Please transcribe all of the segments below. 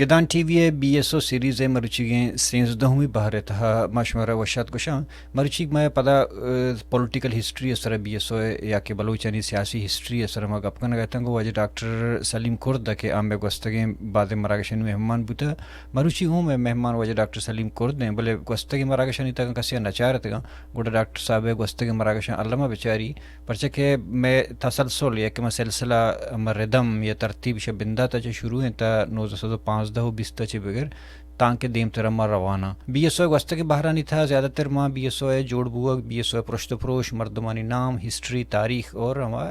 ادان T V ءِ be S O series ءِ مروچیگیں سیزدہمی بہر ءِ تہا ما شمارا وش آتک گوشاں۔ مروچیگ ما پدا، ءَ، پولیٹیکل ہسٹری ءِ سرا بی ایس او ءِ یا کہ بلوچانی سیاسی ہسٹری ءِ سرا ما گپ کنگ ءَ اتاں گوں واجہ ڈاکٹر سلیم کرد ءَ کہ آ مئے گوستگیں بازیں مراگشانی مہمان بوتہ۔ مروچی اوں مئے مہمان واجہ ڈاکٹر سلیم کرد ایں، بلے گوستگیں مراگشانی تہا کسے ءَ نہ چارتگاں، گڑا ڈاکٹر صاحب ءِ گوستگیں مراگشاں الما بچاری۔ پرچا کہ مئے تسلسل یا کہ مئے سلسلہ، مئے ردم یا ترتیب شہ بندات ءَ چہ شروع انت تا نوزدہ سد و پانزدہ و بیست ءَ چہ بگر تانکہ دیمتر ءَ ما روان آں۔ بی ایس او ءِ گوستگیں بہرانی تہا زیادہ تر ما بی ایس او ءِ جوڑ بوگ، بی ایس او ءِ پرشت و پروش، مردمانی نام، ہسٹری، تاریخ اور ہما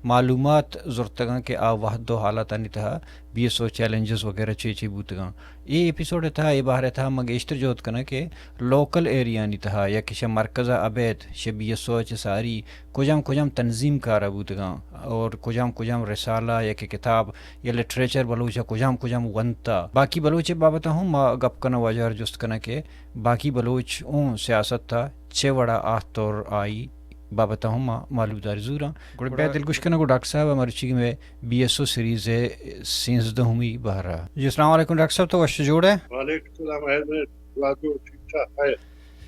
معلومات زرتگاں کہ آ وہد و حالاتانی تہا بی ایس او چیلنجز وغیرہ چے چے بوتگاں۔ اے ایپیسوڈ ءِ تہا، اے بہر ءِ تہا ما گیشتر جہد کناں کہ لوکل ایریانی تہا یا کہ شہ مرکز ءَ ابید شہ بی ایس او ءَ چہ ساری کجام کجام تنظیم کار ءَ بوتگاں اور کجام کجام رسالہ یا کہ کتاب یا لٹریچر بلوچ ءَ کجام کجام ونتا۔ باقی بلوچ ءِ بابت ءَ ہم ما گپ کناں، واجہ ءَ جست کناں کہ باقی بلوچ اوں سیاست ءَ چہ وڑا آہت اور آئی بابت ءَ ہم ما معلومداری زوراں۔ گڑا بیا دلگوش کناں گوں ڈاکٹر صاحب ءَ مروچیگیں مئے بی ایس او سیریز ءِ سیزدہمی بہر ءَ۔ جی، السلام علیکم ڈاکٹر صاحب، تو وش جوڑ ئے؟ وعلیکم السلام، خیر میں، دعا دو ٹھیک ٹھاک ہے۔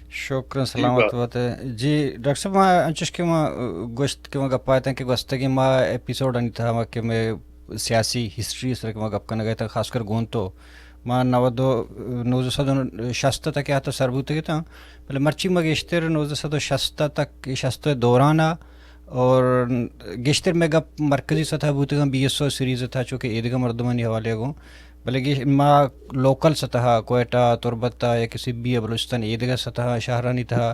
شکراً، سلامت بات۔ بات۔ جی ڈاکٹر صاحب، ما انچش کہ ما گوشت کہ ما گپ ءَ اتاں کہ گوستگیں ما ایپیسوڈ آنی تہا ما کہ مئے سیاسی ہسٹری ءِ سرا کہ ما گپ کنگ ءَ اتاں، خاص کر گوں تو ما نود و، نوزدہ سد و شست ءَ تک ءَ تہ سر بوتگ اتاں، بلے مرچی ما گیشتر نوزدہ سد و شست ءَ تک، شست ءِ دوران ءَ اور گیشتر مئے گپ مرکزی سطح بوتگاں بی ایس او سیریز ءِ تہا، چونکہ ایدگہ مردمانی حوالے ءَ گوں، بلے گیش-، ما لوکل سطح ءَ، کوئٹہ، تربت ءَ یا کہ سبی ءَ، بلوچستان ءِ ایدگہ سطح ءَ، شہرانی تہا،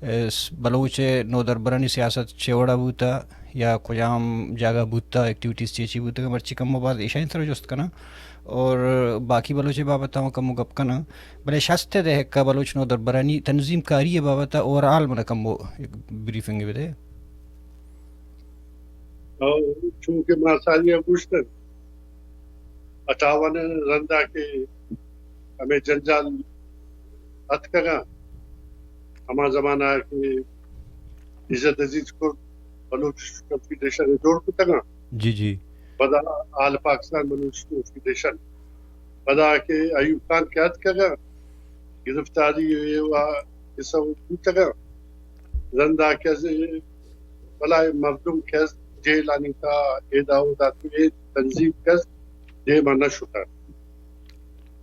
اے، س-، بلوچ ءِ نودربرانی سیاست چے وڑا بوتہ یا کجام جاگہ بوتہ، ایکٹیویٹیز چی چی بوتگ، مرچی کم و باز ایشانی سرا جست کناں اور باقی بلوچ ءِ بابت ءَ ہم کمو گپ کناں۔ بلے شست ءِ دہک ءَ بلوچ نودربرانی تنظیم کاری ءِ بابت ءَ اوور آل من ءَ کمو یک بریفنگ بدے۔ او، چونکہ ما ساری ءَ گوشتگ، اٹھاون ءِ رندا کہ ہمے جنجال اتکگاں، ہما زمانہ کہ عزت عزیز کرد بلوچ کنفیڈریشن ءَ جوڑ کتگاں۔ جی، جی۔ پدا آل پاکستان بلوچ کنفیڈریشن۔ پدا کہ ایوب خان کہ اتکگاں، گرفتاری ءُ قصہ بوتگاں۔ رندا کہ از بلاہیں مردم کہ از جیلانی تہا ایدا اودا تو اے تنظیم کہ از دیما نہ شتگ۔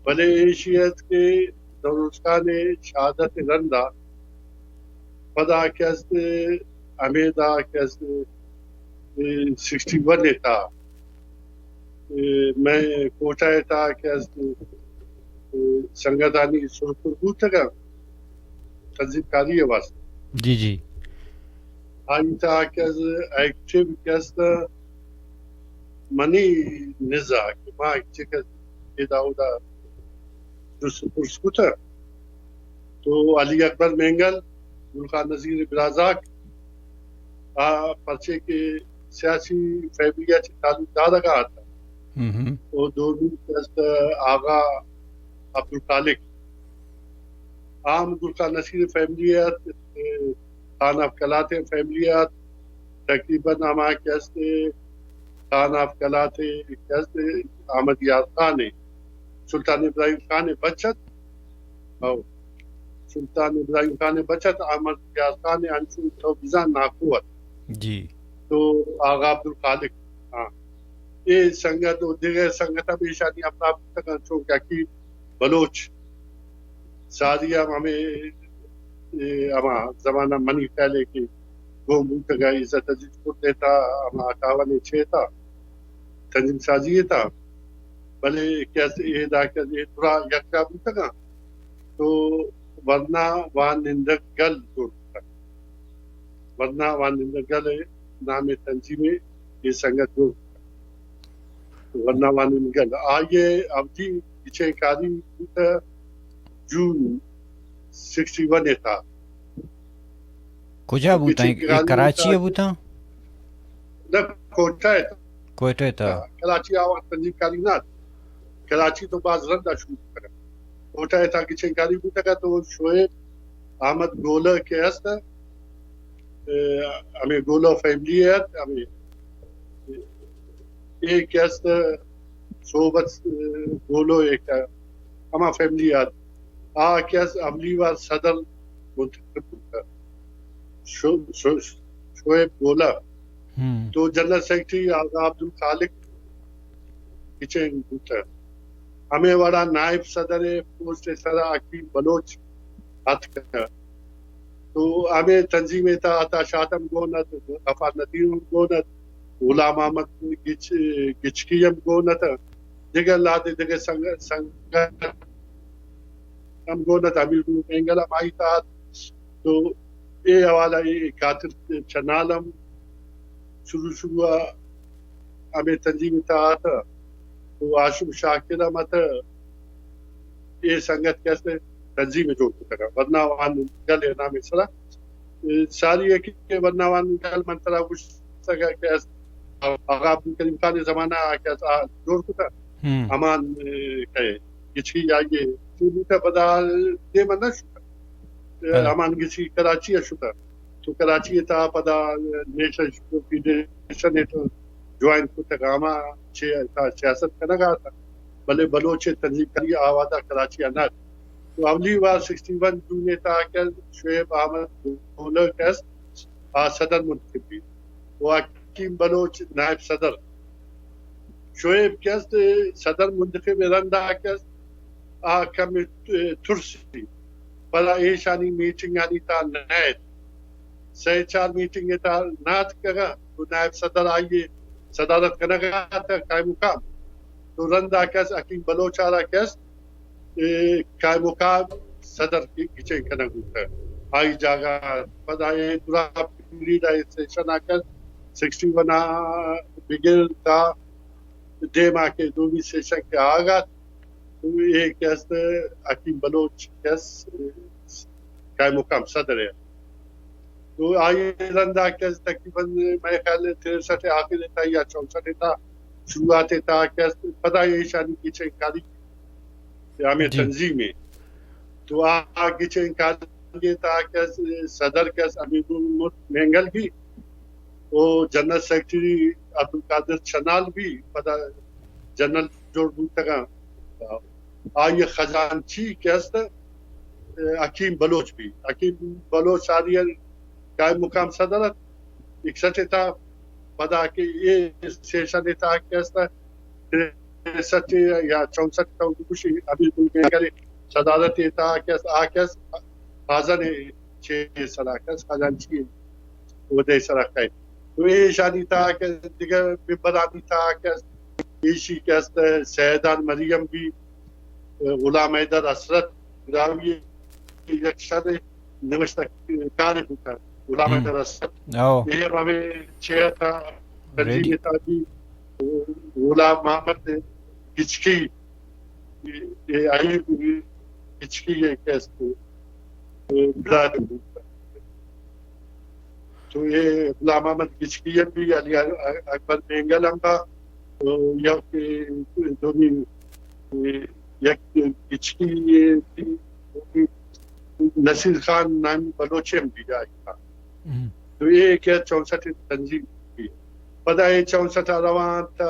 بلے ایشی ات کہ نوروز خان ءِ شہادت ءِ رندا پدا کہ است ہمیدا کہ است، اے، سکسٹی ون ءِ تہا، اے، مئے کوٹہ ءِ تہا کہ است، اے، سنگتانی سرپر بوتگاں تنظیم کاری ءِ واستہ۔ جی، جی۔ آئی تہا کہ است ایکٹیو کہ است منی نزا کہ ما چہ کہ است ادا اودا جست پرس کتہ۔ تو علی اکبر مینگل، گل خان نذیر برازاک، آ پرچے کہ سیاسی فیملی ءَ چہ تعلق دارگ ءَ اتاں۔ ہم ہم۔ او دومی کہ است آغا عبدالخالق۔ آ ہم گل خان نصیر فیملی ءَ ات، خان آف قلات فیملی ءَ ات۔ تقریباً ہما کہ است خان آف قلات کہ است احمد یار خان ءِ، سلطان ابراہیم خان ءِ بچت۔ او سلطان ابراہیم خان ءِ بچت احمد یار خان ءِ انچو تو بزاں ناکو ات۔ جی۔ تو آغا عبدالخالق، ہاں۔ اے سنگت و دگہ سنگت ہم ایشانی ہمراہ بوتگاں، چون کہ حکیم بلوچ ساری ہم ہمے، اے، ہما زمانہ منی خیال ہے کہ گون بوتگ ءَ عزت عزیز کرد ءِ تہا ہما اٹھاون ءِ چہ تہا تنظیم سازی ءِ تہا، بلے کہ است اے دا کہ اے ترا یکجا بوتگاں تو ورنا وانندگ گل جوڑ بوتگ۔ ورنا وانندگ گل ءِ نام ءِ تنظیم ءِ اے سنگت جوڑ بوتگ۔ ورنا وانندگ گل۔ آئی ءِ اولی گچین کاری بوتگ جون سکسٹی ون ءِ تہا۔ کجا بوتاں؟ اے کراچی ءَ بوتاں؟ نہ، کوئٹہ ءِ تہا۔ کوئٹہ ءِ تہا۔ ہاں، کراچی آ وقت تنظیم کاری نہ ات۔ کراچی تو باز رند ءَ شروع بوتگ۔ کوئٹہ ءِ تہا گچین کاری بوتگ تو شعیب احمد گولہ کہ است، اے، ہمے گولہ فیملی ءِ ات، ہمے، اے کہ است، صحبت گولو ایک ہما فیملی آت، آ کہ از اولی وار صدر منتخب بوتا، شو-، شو-، شعیب گولا۔ تو جنرل سیکرٹری آغا عبدالخالق گچین بوتا۔ ہمے وڑا نائب صدر پوسٹ سرا حکیم بلوچ اتکا۔ تو ہمے تنظیم ءِ تہا عطا شاد ہم گون ات، غفار ندیم ہم گون ات، غلام احمد گچ-، گچکی ہم گون ات، دگہ لہتے دگہ سنگ-، سنگت ہم گون ات، امیر گروپ مینگل ہم آئی تہا ات۔ تو اے حوالہ ءَ خاطر چنال ہم شروع شروع ءَ ہمے تنظیم ءِ تہا ات۔ تو ہاشم شاکر ہم ات، اے سنگت کہ است تنظیم جوڑ کتگ ورناوان گل ءِ نام ءِ سرا۔ اے ساری ءَ کہ ورناوان گل من ترا گوشتگ کہ است آغا عبدالکریم خان ءِ زمانہ ءَ کہ است آ جوڑ کتگ۔ ہمان، اے، کئے گچکی آئی ءِ چو بوتہ، پدا دیم ءَ نہ شتہ۔ اے، ہمان گچکی کراچی ءَ شتہ۔ تو کراچی ءِ تہا پدا نیشنل ایجوکیشن ءَ تو جوائن کتگ، ہما چہ تہا سیاست کنگ ءَ اتہ، بلے بلوچ ءِ تنظیم کاری آ وہدا کراچی ءَ نہ ات۔ تو اولی وار سکسٹی ون جون ءِ تہا کہ شعیب احمد گولہ کہ است آ صدر منتخب بیت و حکیم بلوچ نائب صدر۔ شعیب کہ است صدر منتخب رندا کہ است آ کم ترسی، پدا ایشانی میٹنگانی تہا نہ ات۔ سئے چار میٹنگ ءِ تہا نہ اتکگ ءَ، تو نائب صدر آئی ءِ صدارت کنگ ءَ ات قائم مقام۔ تو رندا کہ است حکیم بلوچ ءَ را کہ است اے، قائم مقام صدر گچین کنگ بوتگ۔ آئی جاگہ پدا اے درا پیریڈ ءَ سیشن ءَ کہ است سکسٹی ون ءَ بگر تا دیم ءَ کہ دومی سیشن کہ آغا ات، تو اے کہ است حکیم بلوچ کہ است قائم مقام صدر ءَ۔ تو آئی رندا کہ است تقریباً مئے خیال ءَ تریسٹھ ءِ آخر ءِ تہا یا چونسٹھ ءِ تہا شروعات ءِ تہا کہ است پدا ایشانی گچین کاری ہمے تنظیم ءَ۔ تو آ، آ گچین کاری ءِ تہا کہ است صدر کہ است امیر محمد مینگل بی، او جنرل سیکرٹری عبدالقادر چنال بی، پدا جنرل جوڑ بوتگاں۔ آئی ءِ خزانچی کہ است، اے، حکیم بلوچ بی۔ حکیم بلوچ ساری ءَ قائم مقام صدر ات، اکسٹھ ءِ تہا، پدا کہ اے سیشن ءِ تہا کہ است، تریسٹھ یا چونسٹھ تو گوشی، ابھی کوئی مینگل ءِ صدارت ءِ تہا کہ است، آ کہ است، خزانہ ءِ چے سرا کہ است، خزانچی ءِ عہدہ ءِ سرا کئیت۔ تو ایشانی تہا کہ دگہ ممبرانی تہا کہ است، ایشی کہ است، سیدان مریم بی، غلام حیدر حسرت براہوئی یک شر نوشتہ کار بوتگ۔ غلام حیدر حسرت۔ اے ہمے چیئر تھا، تنظیم تھا بی، غلام محمد گچکی، اے، اے آئی گچکی ءِ کہ است، اے، برات بوتگ۔ تو اے غلام محمد گچکی ہم بی، علی اکبر مینگل ہم با، تو یک، دومی، یک گچکی بی، نصیر خان نامی بلوچ ہم بی آئی با۔ تو اے کہ چونسٹھ تنظیم بی۔ پدا اے چونسٹھ ءَ روان تا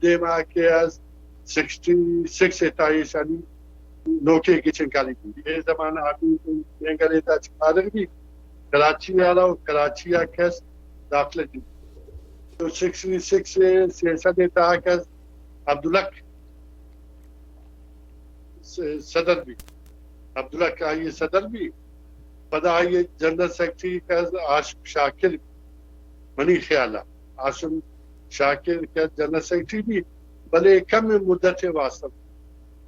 دیما کہ است سکسٹی سکس ءِ تہا ایشانی نوکیں گچین کاری بوت۔ اے زمانہ ءَ مینگل ءِ تہا چہ فارغ بی، کراچی ءَ رو، کراچی ءَ کہ است داخلہ دی۔ تو سکسٹی سکس ءِ سیشن ءِ تہا کہ است عبدالحق س-، صدر بی، عبدالحق آئی ءِ صدر بی، پدا آئی ءِ جنرل سیکرٹری کہ است ہاشم شاکر بی۔ منی خیال ءَ ہاشم شاکر کہ جنرل سیکرٹری بی، بلے کم مدت ءِ واسطہ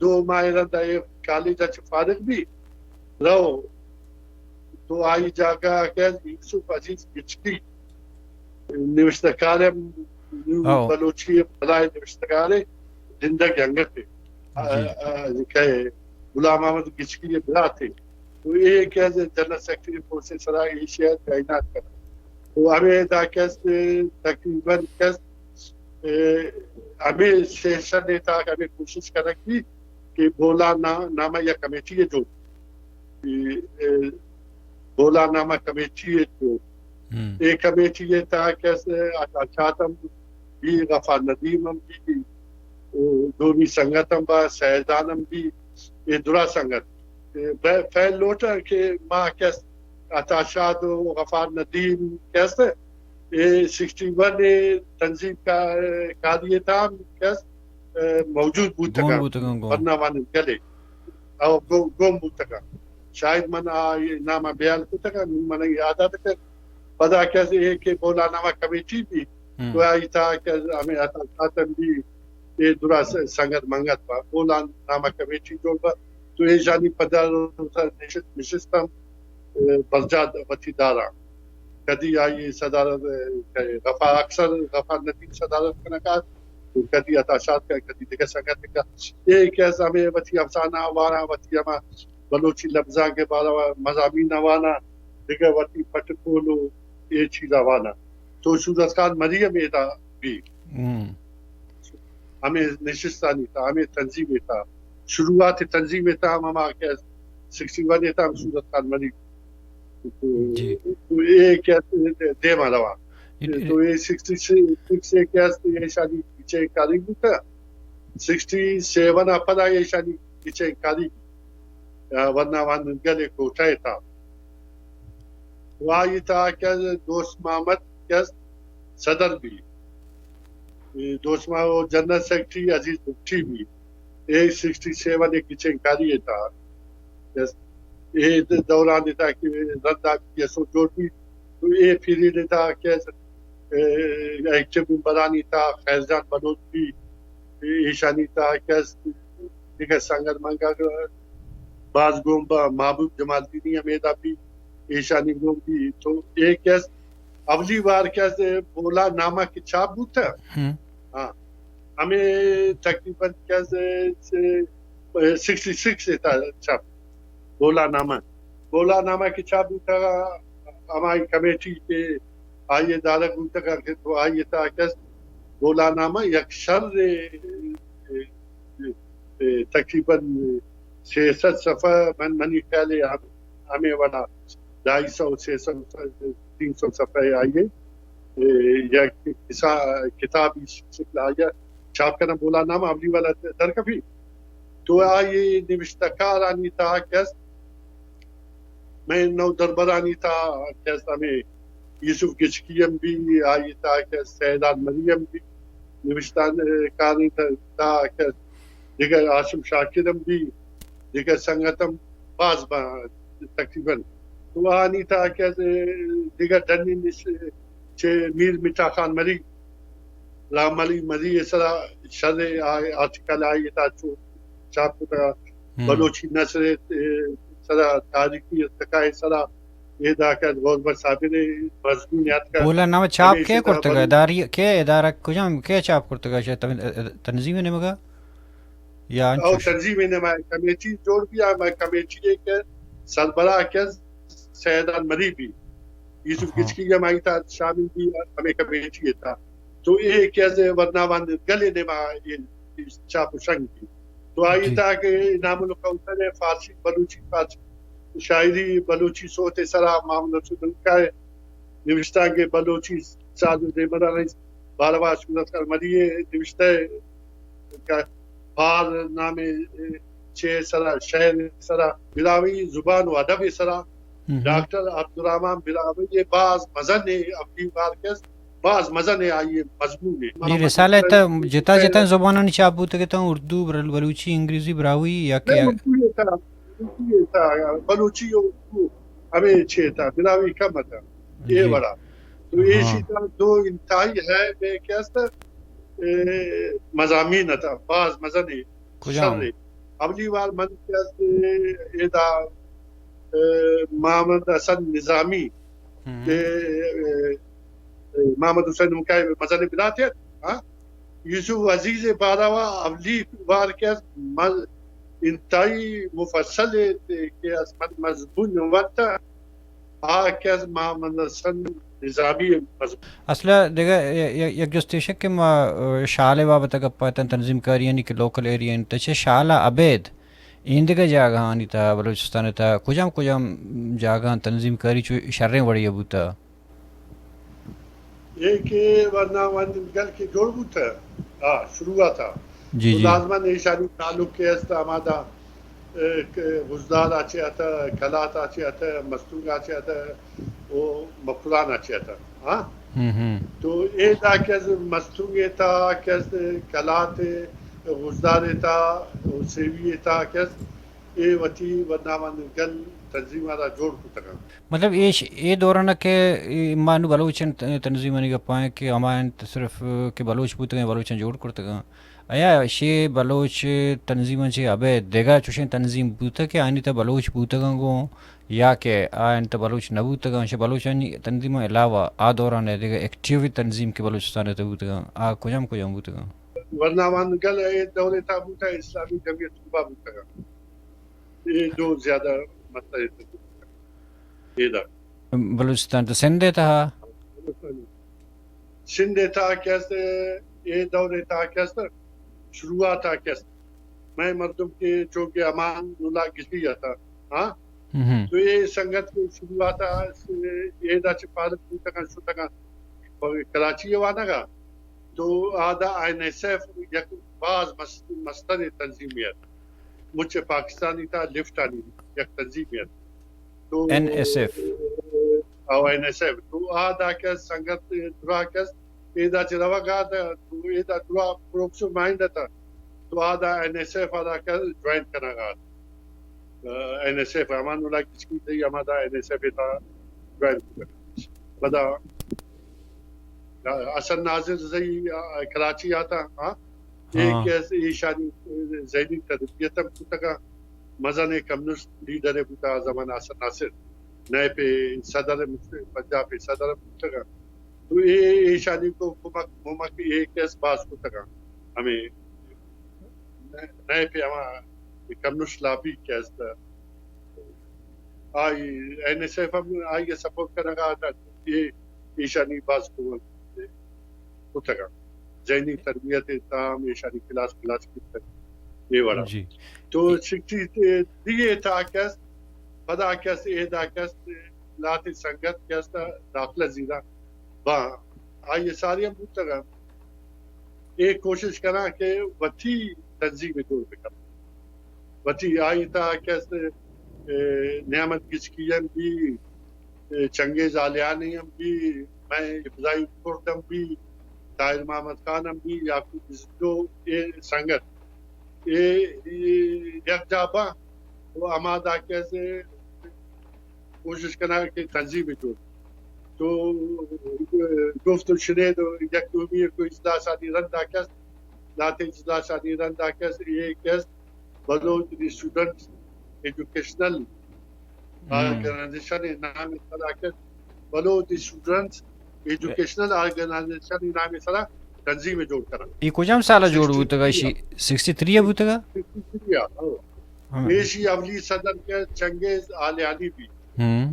دو ماہ ءِ رند ءَ کالج ءَ چہ فارغ بی، رو تو آئی جاگہ ءَ کہ یوسف عزیز گچکی نوشتہ کار ءَ، بلوچی ءِ بلاہیں نوشتہ کارے، زندگ انگت ءَ، آ، آ، کہ غلام محمد گچکی ءِ براتے۔ تو اے کہ جنرل سیکرٹری پوسٹ ءِ سرا ایشی ءَ تعینات کت۔ تو ہمے دا کہ است تقریباً کہ است، اے، ہمے سیشن ءِ تہا ہمے کوشش کنگ بی کہ بولا نا-، نامہ یک کمیٹی ءَ جوڑ بی، اے، بولا نامہ کمیٹی ءَ جوڑ۔ اے کمیٹی ءِ تہا کہ است عطا شاد ہم بی، غفار ندیم ہم بی، دومی سنگت ہم با، سیدان ہم بی، اے درا سنگت۔ اے بہ-، فعل لوٹاں کہ ما کس عطا شاد و غفار ندیم کس اے سکسٹی ون اے تنظیم کا-، کاری تام کس، اے، موجود بوتگاں۔ گون بوتگاں، گون۔ ورناوان گلے۔ او گو-، گون بوتگاں۔ شاید من آ نام بیان کتگاں، نوں من یاد آتکگ۔ پدا کس اے کہ بولانامہ کمیٹی بی، ہم۔ تو آئی تا کس ہمیں عطا شاد ہم بی، اے درا س-، سنگت منگت با، بولانامہ کمیٹی جوڑ با، تو ایشانی پدا نشست، نشست ہم، اے، برجا وتی داراں۔ کدی آئی صدارت، اے، غفار، اکثر غفار ندیم صدارت کنگا، تو کدی عطا شاد کا، کدی دگہ سنگت کا۔ اے کہ از ہمیں وتی افسانہ واراں، وتی ہما بلوچی لبزاں کے بارا مضامین وانا، دگہ وتی پٹ پول و اے چیزا وانا۔ تو شہرت خان مری ہم ایدا بی۔ ہم۔ ہمیں نشستانی تا، ہمیں تنظیم تا، شروعات تنظیم تا ہم ہما کہ سکسٹی ون تا ہم شہرت خان مری۔ تو، جی۔ تو اے کہ دیما روا۔ جی۔ تو اے سکسٹی سکس اے کہ است، ایشانی پیچھے کاری بوتا۔ سکسٹی سیون پدا ایشانی پیچھے کاری، آ، ورناوان گلے کوٹہ تا۔ و آئی تا کہ دوست محمد کہ صدر بی۔ اے، دوست محمد جنرل سیکرٹری عزیز بگٹی بی۔ اے سکسٹی سیون اے کچیں کاری تا۔ یس۔ اے دوران تا کہ رندا بی ایس او جوڑ بی۔ تو اے پیریڈ تا کہ، اے، ایکٹیو ممبرانی تا خیر جان بلوچ بی۔ اے ایشانی تا کہ دگہ سنگت منگا باز گون با، محبوب جمالدینی ہمیدا بی، ایشانی گون بی۔ تو اے کہ اولی وار کہ بولانامہ کہ چاپ بوتا۔ ہم۔ ہاں۔ ہمیں تقریباً کہ سکسٹی سکس تا چاپ بولانامہ۔ بولانامہ کہ چاپ بوتا، ہمائی کمیٹی کہ آئی دارگ بوتگ کہ تو آئی تا کہ بولانامہ یک شر، اے، اے، اے، تقریباً سیصد صفحہ، من، منی خیال ہے ہم-، ہمیں وڑا ڈھائی سو، سیصد، تین سو صفحہ آئی، اے، یک کسا-، کتابی شکل آئی چاپ کرنا بولانامہ اولی والا درکپی۔ تو آئی نوشتہ کارانی تا کہ است، مئے نودربرانی تا کہ است ہمیں یوسف گچکی ہم بی، آئی تا کہ است سیدان مری ہم بی، نوشتہ کارانی تا، تا کہ است دگہ ہاشم شاکر ہم بی، دگہ سنگت ہم باز با تقریباً۔ تو آنی تا کہ است دگہ ڈنی نش-، چہ میر مٹھا خان مری، رام علی مری ءِ سرا شر ءِ آ-، آرٹیکل آئی ءِ تہا چو-، چاپ کتگ۔ ہم۔ بلوچی نثر ءِ سرا، تاریخی ارتقا ءِ سرا اے داکہ غور بخش صابر ءِ مضمون اتکگ۔ بولانامہ چاپ ہمیشی کئے سرا کرتگ؟ بلوچ اداری کئے، ادارہ کجام، کئے چاپ کرتگ؟ شاید تن-، تنظیم ءِ نیمگا؟ یا او انچوش؟ تنظیم ءِ نیمگا کمیٹی جوڑ بی، ہمے کمیٹی ءِ کہ سربراہ کہ سیدان مری بی، یوسف ہاں۔ گچکی ہم آئی تا شامل بی، ہمے کمیٹی ءِ تا۔ تو اے کہ از ورناوان گل ءِ نیما اے چاپ و شنگ بی۔ تو آئی جی۔ تا کہ انعام الکوثر ءِ فارسی، بلوچی، فارسی شاعری، بلوچی صوت ءِ سرا محمد رسول ملکہ ءِ نوشتانکے، بلوچی ساز و زیمرانی باروا شہرت خان مری ءِ نوشتہ ءِ کہ پار نامے چے سرا، شعر سرا، براہوئی زبان و ادب سرا، ہم۔ ڈاکٹر عبدالرحمن براہوئی ءِ باز مزن ءِ اولی وار کہ است، باز مزن ءِ آئی ءِ مضمون ءِ۔ اے رسالہ تا جتا جتا زبانانی چاپ بوتگ اتاں، اردو، بر-، بلوچی، انگریزی، براہوئی یا کہ اردو ءِ تا، اردو ءِ تا، بلوچی و اردو ہمے چے تا، براہوئی کم اتاں۔ اے جی۔ وڑا۔ تو ہاں۔ ایشی تا دو انتہائی ہے بے کہ است، اے، مضامین اتاں، باز مزن ءِ کجام؟ شر ءِ۔ اولی وار من کہ است، اے، ادا، اے، محمد حسن نظامی، ہم۔ کہ، اے، اے، محمد حسین مکائے مزن برات ات، ہاں؟ یوسف عزیز ءِ باروا اولی وار کہ است، مز-، انتہائی مفصل ءِ کہ است من مضمون ونت، آ کہ از محمد حسن نظامی ءِ مضمون۔ اصل ءَ دگہ ی-، ی-، یک جستے ایش کہ ما، آ، شال ءِ بابت ءَ گپ ءَ اتاں، تنظیم کاریانی کہ لوکل ایریا انت، چہ شال ءَ ابید ایندگہ جاگہانی تہا، بلوچستان ءِ تہا کجام کجام جاگہاں تنظیم کاری چو شریں وڑے ءَ بوتہ؟ اے کہ ورنا وند گل کہ جوڑ بوتہ، آ، شروعات ءَ۔ جی، تو جی۔ لازماً ایشانی تعلق کہ است ہمادا، اے، کہ غزدار ءَ چہ اتہ، کلات ءَ چہ اتہ، مستونگ ءَ چہ اتہ، او مکران ءَ چہ اتہ۔ ہاں؟ ہم، ہم۔ تو اے دا کہ از مستونگ ءِ تہا کہ است، کلات ءِ، غزدار ءِ تہا، او سیوی ءِ تہا کہ است، اے وتی ورناوند گل تنظیم ءَ را جوڑ کتگ انت۔ مطلب ایش، اے دوران کہ اے ما نوں بلوچ انت تنظیمانی گپاں کہ ہما انت صرف کہ بلوچ بوتگ انت، بلوچاں جوڑ کرتگ انت۔ آیا شے بلوچ تنظیماں چہ ابید دگہ چوشیں تنظیم بوتگ کہ آنی تہ بلوچ بوتگاں گوں، یا کہ آ انت بلوچ نہ بوتگاں، شے بلوچانی تنظیماں علاوہ آ دوران ءَ دگہ ایکٹیو تنظیم کہ بلوچستان ءِ تہ بوتگاں، آ کجام کجام بوتگاں؟ ورناوند گل ءِ دور ءِ تہ بوتگ، اسلامی جمعیت طلبہ بوتگاں۔ اے دو زیادہ مستر تنظیم بوتگاں۔ اے دا۔ بلوچستان تہ سندھ ءِ تہا؟ سندھ ءِ تہا کہ است، اے دور ءِ تہا کہ است، شروعات ءَ کہ است، مئے مردم کہ چونکہ امان اللہ گجی اتاں، ہاں؟ ہم۔ تو اے سنگت کہ شروعات ءَ اے دا چہ فارغ بوتگاں، شتگاں کراچی ءَ وانگ ءَ، تو آ دا این ایس ایف یک باز مس-، مستریں تنظیمے ات۔ مچ پاکستانی تہا لیفٹ آنی یک تنظیمے ات۔ تو N S F. O N S F. تو آ دا کہ سنگت درا کہ اے دا چہ روگ ءَ ات، تو اے دا درا پروکسو مائنڈ ات، تو آ دا این ایس ایف ءَ را کہ جوائن کنگ ءَ ات۔ این ایس ایف، امان اللہ گچکی تئی ہما دا این ایس ایف ءِ تہا جوائن کتگ۔ پدا حسن ناصر زئی کراچی ءَ اتاں، ہاں؟ اے ہاں۔ کہ ایشانی ذہنی تربیت ہم کتگ ءَ، مزنیں کمیونسٹ لیڈرے بوتگ آ زمانہ حسن ناصر، نیپ ءِ صدر، پنجاب ءِ صدر بوتگ ءَ۔ تو اے ایشانی کو کمک ممک اے کہ است باز کتگ ءَ۔ ہمے نیپ ءِ ہما کمیونسٹ لابی کہ است، آئی این ایس ایف ہم آئی ءَ سپورٹ کنگ ءَ ات، اے ایشانی باز کمک کتگ ءَ۔ ذہنی تربیت ءِ تہا ہم ایشانی کلاس کلاس کتگ اے وڑا۔ جی۔ تو سکسٹی تھری ءِ تہا کہ است، پدا کہ است، اے دا کہ است، لہتے سنگت کہ است، داخلہ زیراں باں۔ آئی ءَ ساری ہم بوتگ ءَ۔ اے کوشش کناں کہ وتی تنظیم جوڑ بکناں۔ وتی آئی تہا کہ است، اے، نعمت گچکی ہم بی، اے، چنگیز آلیانی ہم بی، مئے ابراہیم کرد ہم بی، طاہر محمد خان ہم بی، یعقوب بزنجو، اے سنگت۔ اے، اے یک جا باں، و ہما دا کہ است، کوشش کناں کہ تنظیم جوڑ۔ تو گفت و شنید و یک دومی کو اجلاسانی رندا کہ است، لہتے اجلاسانی رندا کہ است، اے کہ است، بلوچ اسٹوڈنٹس ایجوکیشنل ہم۔ آرگنائزیشن نام سرا کہ است، بلوچ اسٹوڈنٹس ایجوکیشنل آرگنائزیشن نام سرا تنظیم جوڑ کناں۔ اے کجام سال جوڑ بوتگا؟ ایشی سکسٹی تھری بوتگا؟ سکسٹی تھری، ہاں۔ ہاں۔ ایشی اولی صدر کہ چنگیز آلیانی بی۔ ہم۔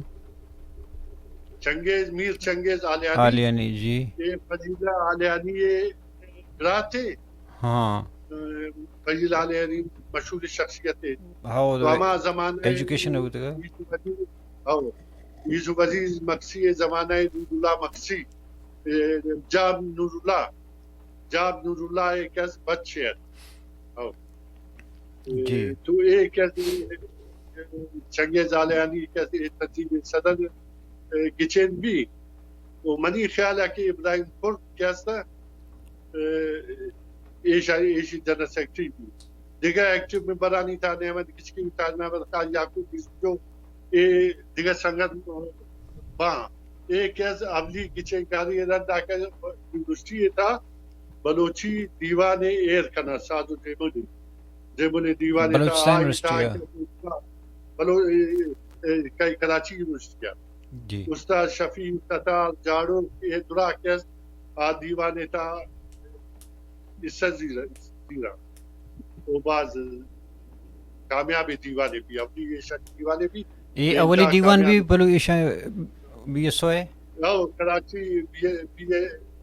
چنگیز، میر چنگیز آلیانی۔ آلیانی، جی۔ اے فضیلہ آلیانی ءِ براتے۔ ہاں۔ فضیلہ آلیانی مشہور شخصیت ہے۔ ہاں، تو ہما زمانہ ایجوکیشن ہوتا ہے۔ یوسف عزیز، ہاں، یوسف عزیز مکسی ءِ زمانہ ءَ نور اللہ مکسی، اے، جام نور اللہ، جام نور اللہ ءِ کس بچے ات۔ ہاں۔ جی۔ تو اے کہ چنگیز آلیانی کہ اے تنظیم صدر گچین بی، و منی خیال ہے کہ ابراہیم کرد کہ است، ایشی، ایشی جنرل سیکرٹری بی۔ دگہ ایکٹیو ممبرانی تہا نعمت گچکی، تاج محمد خان، یعقوب بزنجو، اے دگہ سنگت باں۔ اے کہ است اولی گچین کاری رند آکہ یونیورسٹی تہا بلوچی دیوان ایر کناں، ساز و دیمل، دیمل دیوان تہا بلوچستان آئی یونیورسٹی تہا آ۔ کہ بلو-، اے، اے، کئی کراچی یونیورسٹی آ۔ جی۔ استاد شفیع ستار جاڑو اے درا کہ است، آ دیوان تہا حصہ زیرا، زیرا۔ او باز کامیاب دیوانے بی، اولی ایشانی دیوانے بی۔ اے اولی دیوان بی بلو ایشا بی ایس او ہے؟ او کراچی بی، بی،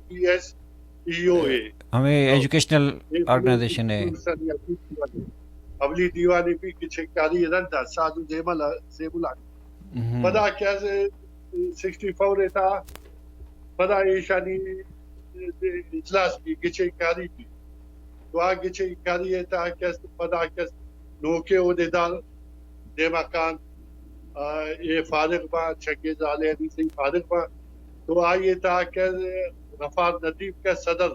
بی ایس ای او ہے۔ ہمیں ایجوکیشنل آرگنائزیشن ہے۔ اولی دیوانے بی کہ چکاری رندا ساز و زیمل، زیمل۔ ہم۔ پدا کہ از سکسٹی فور تہا پدا ایشانی اجلاس بی، گچین کاری بی۔ تو آ گچین کاری ءِ تہا کہ است، پدا کہ است نوکیں عہدیدار دیما کاینت، آ، اے فارغ باں، چنگیز آل حدیث ءَ فارغ باں، تو آئی ءِ تہا کہ غفار ندیم کہ صدر،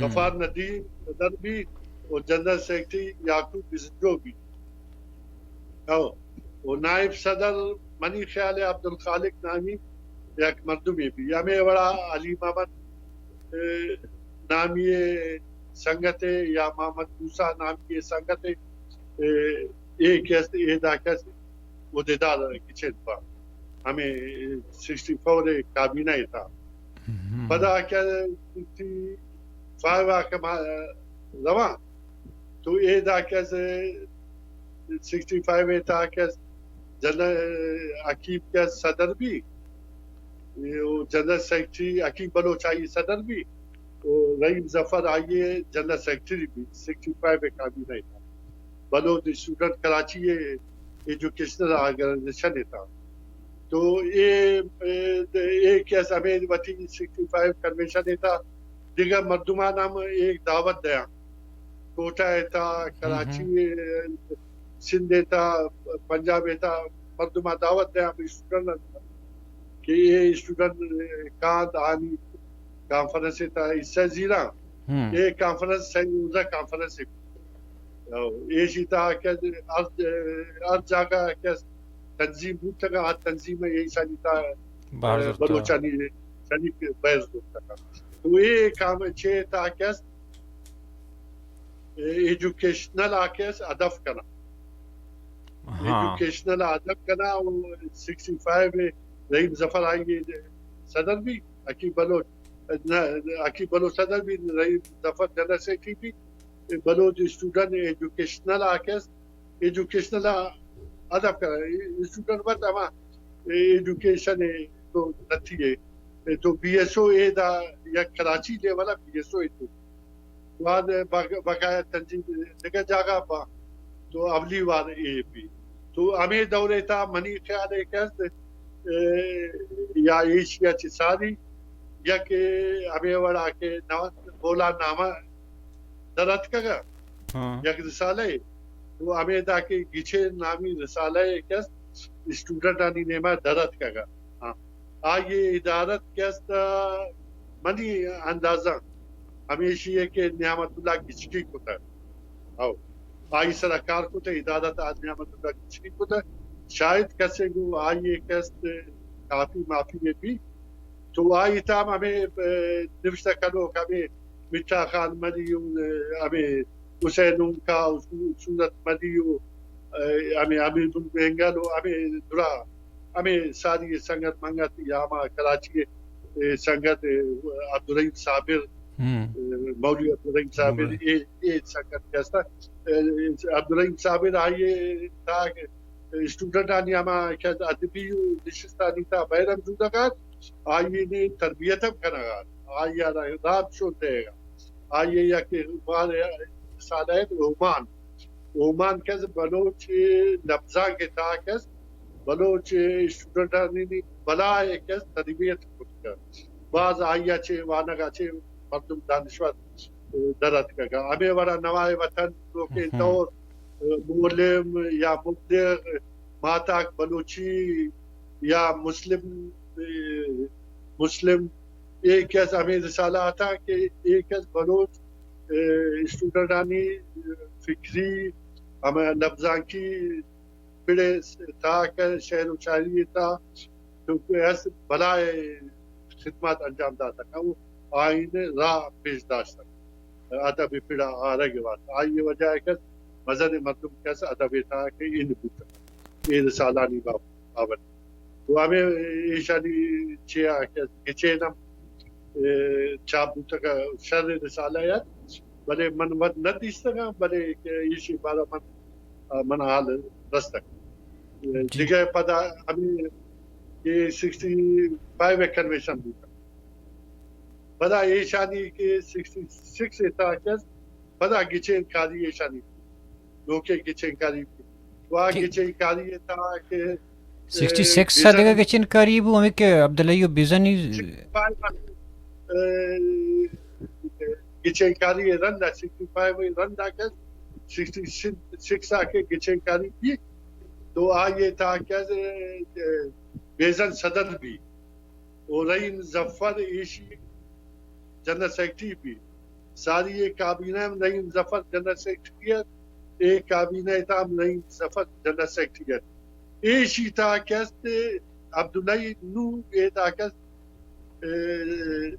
غفار ندیم صدر بی، و جنرل سیکرٹری یعقوب بزنجو بی۔ او، و نائب صدر منی خیال ءَ عبدالخالق نامی یک مردمے بی۔ ہمے وڑا علی محمد، اے، نامی سنگتے یا محمد موسی نامی سنگتے، اے، اے کہ است، اے دا کہ است عہدیدار گچین با۔ ہمے سکسٹی فور کابینہ ءِ تہا۔ پدا کہ سکسٹی فائیو ءَ کہ ما رواں، تو اے دا کہ است سکسٹی فائیو ءِ تہا کہ است جنرل حکیم کہ است صدر بی، او جنرل سیکرٹری حکیم بلوچ آئی صدر بی، او رحیم ظفر آئی جنرل سیکرٹری بی، سکسٹی فائیو ءِ کابینہ ءِ تہا۔ بلوچ اسٹوڈنٹ کراچی ءِ ایجوکیشنل آرگنائزیشن ءِ تہا۔ تو اے، اے، اے کہ است ہمے وتی سکسٹی فائیو کنونشن ءِ تہا دگہ مردمان ہم اے دعوت دیاں۔ کوئٹہ ءِ تہا، کراچی ءِ، سندھ ءِ تہا، پنجاب ءِ تہا مردمان دعوت دیاں، اسٹوڈنٹ کہ اے اسٹوڈنٹ کاینت آنی کانفرنس ءِ تہا حصہ زیراں۔ اے کانفرنس سئے روزہ کانفرنس ءِ۔ ایشی تہا کہ ہر، ہر جاگہ کہ تنظیم بوتگ، ہر تنظیم ءَ ایشانی تہا بلوچانی شریک بحث بوتگ۔ تو اے کام چے تہا کہ ایجوکیشنل آ کہ است ہدف کناں۔ ایجوکیشنل آ ہدف کناں، و سکسٹی فائیو ءَ رحیم ظفر آئی صدر بی، حکیم بلوچ، نہ، حکیم بلوچ صدر بی، رحیم ظفر جنرل سیکرٹری بی، بلوچ اسٹوڈنٹ ایجوکیشنل آ کہ است، ایجوکیشنل آ ہدف کناں۔ اسٹوڈنٹ وت ہما ایجوکیشن ءِ تو نتی ءَ، تو بی ایس او ءِ دا یک کراچی لیول ءَ بی ایس او ءِ تو بعد بق-، بقایا تنظیم دگہ جاگہ با، تو اولی وار اے بی۔ تو ہمے دور ءِ تہا منی خیال ءَ کہ است، اے، یا ایشی ءَ چہ ساری یک ہمے وڑا کہ نو-، بولان نامہ در اتکگ ءَ، یک رسالہ ءَ، تو ہمے دا کہ گچین نامی رسالہ ءَ کہ است اسٹوڈنٹانی نیما در اتکگ ءَ۔ ہاں۔ آئی ادارت کہ است، منی اندازہ ہمیشی ہے کہ نعمت اللہ گچکی کتہ۔ او، آئی سرا کار کتہ، ادارت آ نعمت اللہ گچکی کتہ۔ شاید کسے گو آئی کہ است کافی معافی میں بھی۔ تو آئی تام ہمیں، اے، نوشتہ کنوک ہمیں مٹھا خان مری و، اے، ہمیں حسین اونکا و سو-، سورت مری و، اے، ہمیں امیر بن بینگل و ہمیں درا ہمے ساری سنگت منگت یا ہما کراچی ءِ، اے، سنگت، اے، عبدالرحیم صابر، اے، مولوی عبدالرحیم صابر، اے، اے سنگت کہ است، اے، عبدالرحیم صابر آئی ءِ تہا اسٹوڈنٹانی ہما کہ ادبی و نشستانی تہا بہر ہم زورگ ءَ ات، آئی ءِ تربیت ہم کنگ ءَ ات، آئی ءَ را راب شون دئیگ ءَ ات۔ آئی ءِ یک بار رسالہ ات اومان۔ اومان کہ است بلوچ لبزانک ءِ تہا کہ است بلوچ اسٹوڈنٹانی بلاہ ءَ کہ است تربیت کتگ۔ باز آئی ءَ چہ وانگ ءَ چہ مردم دانشور در اتکگ۔ ہمے وڑا نوائے وطن، نوکیں دور، مولم یا مبلغ، ماتاک بلوچی یا مسلم، مسلم اے کہ است ہمے رسالہ اتاں کہ اے کہ است بلوچ، اے، اسٹوڈنٹانی فکری، ہمے لبزانکی پڑ ءِ تہا کہ شعر و شاعری ءِ تہا تو کہ است بلاہ ءِ خدمات انجام داتگ و آئی ءِ راہ پیش داشتگ۔ ادب ءِ پڑ ءَ آرگ ءِ واسطہ۔ آئی ءِ وجہ ءَ کہ است مزنیں مردم کہ است ادب ءِ تہا کہ ہند بوتگ۔ اے رسالانی باب-، بابت۔ و ہمے ایشانی چیا کہ گچین ہم، اے، چاپ بوتگ، شر رسالہ ات، بلے من وت نہ دیستگاں، بلے کہ ایشی بارہ من، من حال رستگ۔ دگہ پدا ہمے کہ سکسٹی فائیو کنونشن بوتگ۔ پدا ایشانی کہ سکسٹی سکس ءِ تہا کہ است، پدا گچین کاری ایشانی، نوکیں گچین کاری، وا گچین کاری ءِ تہا کہ، سکسٹی سکس ءَ دگہ گچین کاری بو، ہمیں کہ عبدالحی و بیزنی، سکسٹی فائیو ءَ، اے، گچین کاری رند ءَ، سکسٹی فائیو رند ءَ کہ سکسٹی سکس ءَ کہ گچین کاری بی، تو آئی ءِ تہا کہ بیزن صدر بی، و رحیم ظفر ایشی جنرل سیکرٹری بی۔ ساری ءِ کابینہ ہم رحیم ظفر جنرل سیکرٹری ات، اے کابینہ ءِ تہا ہم رحیم ظفر جنرل سیکرٹری ات۔ ایشی تہا کہ است عبداللہ نو، اے تہا کہ است، اے،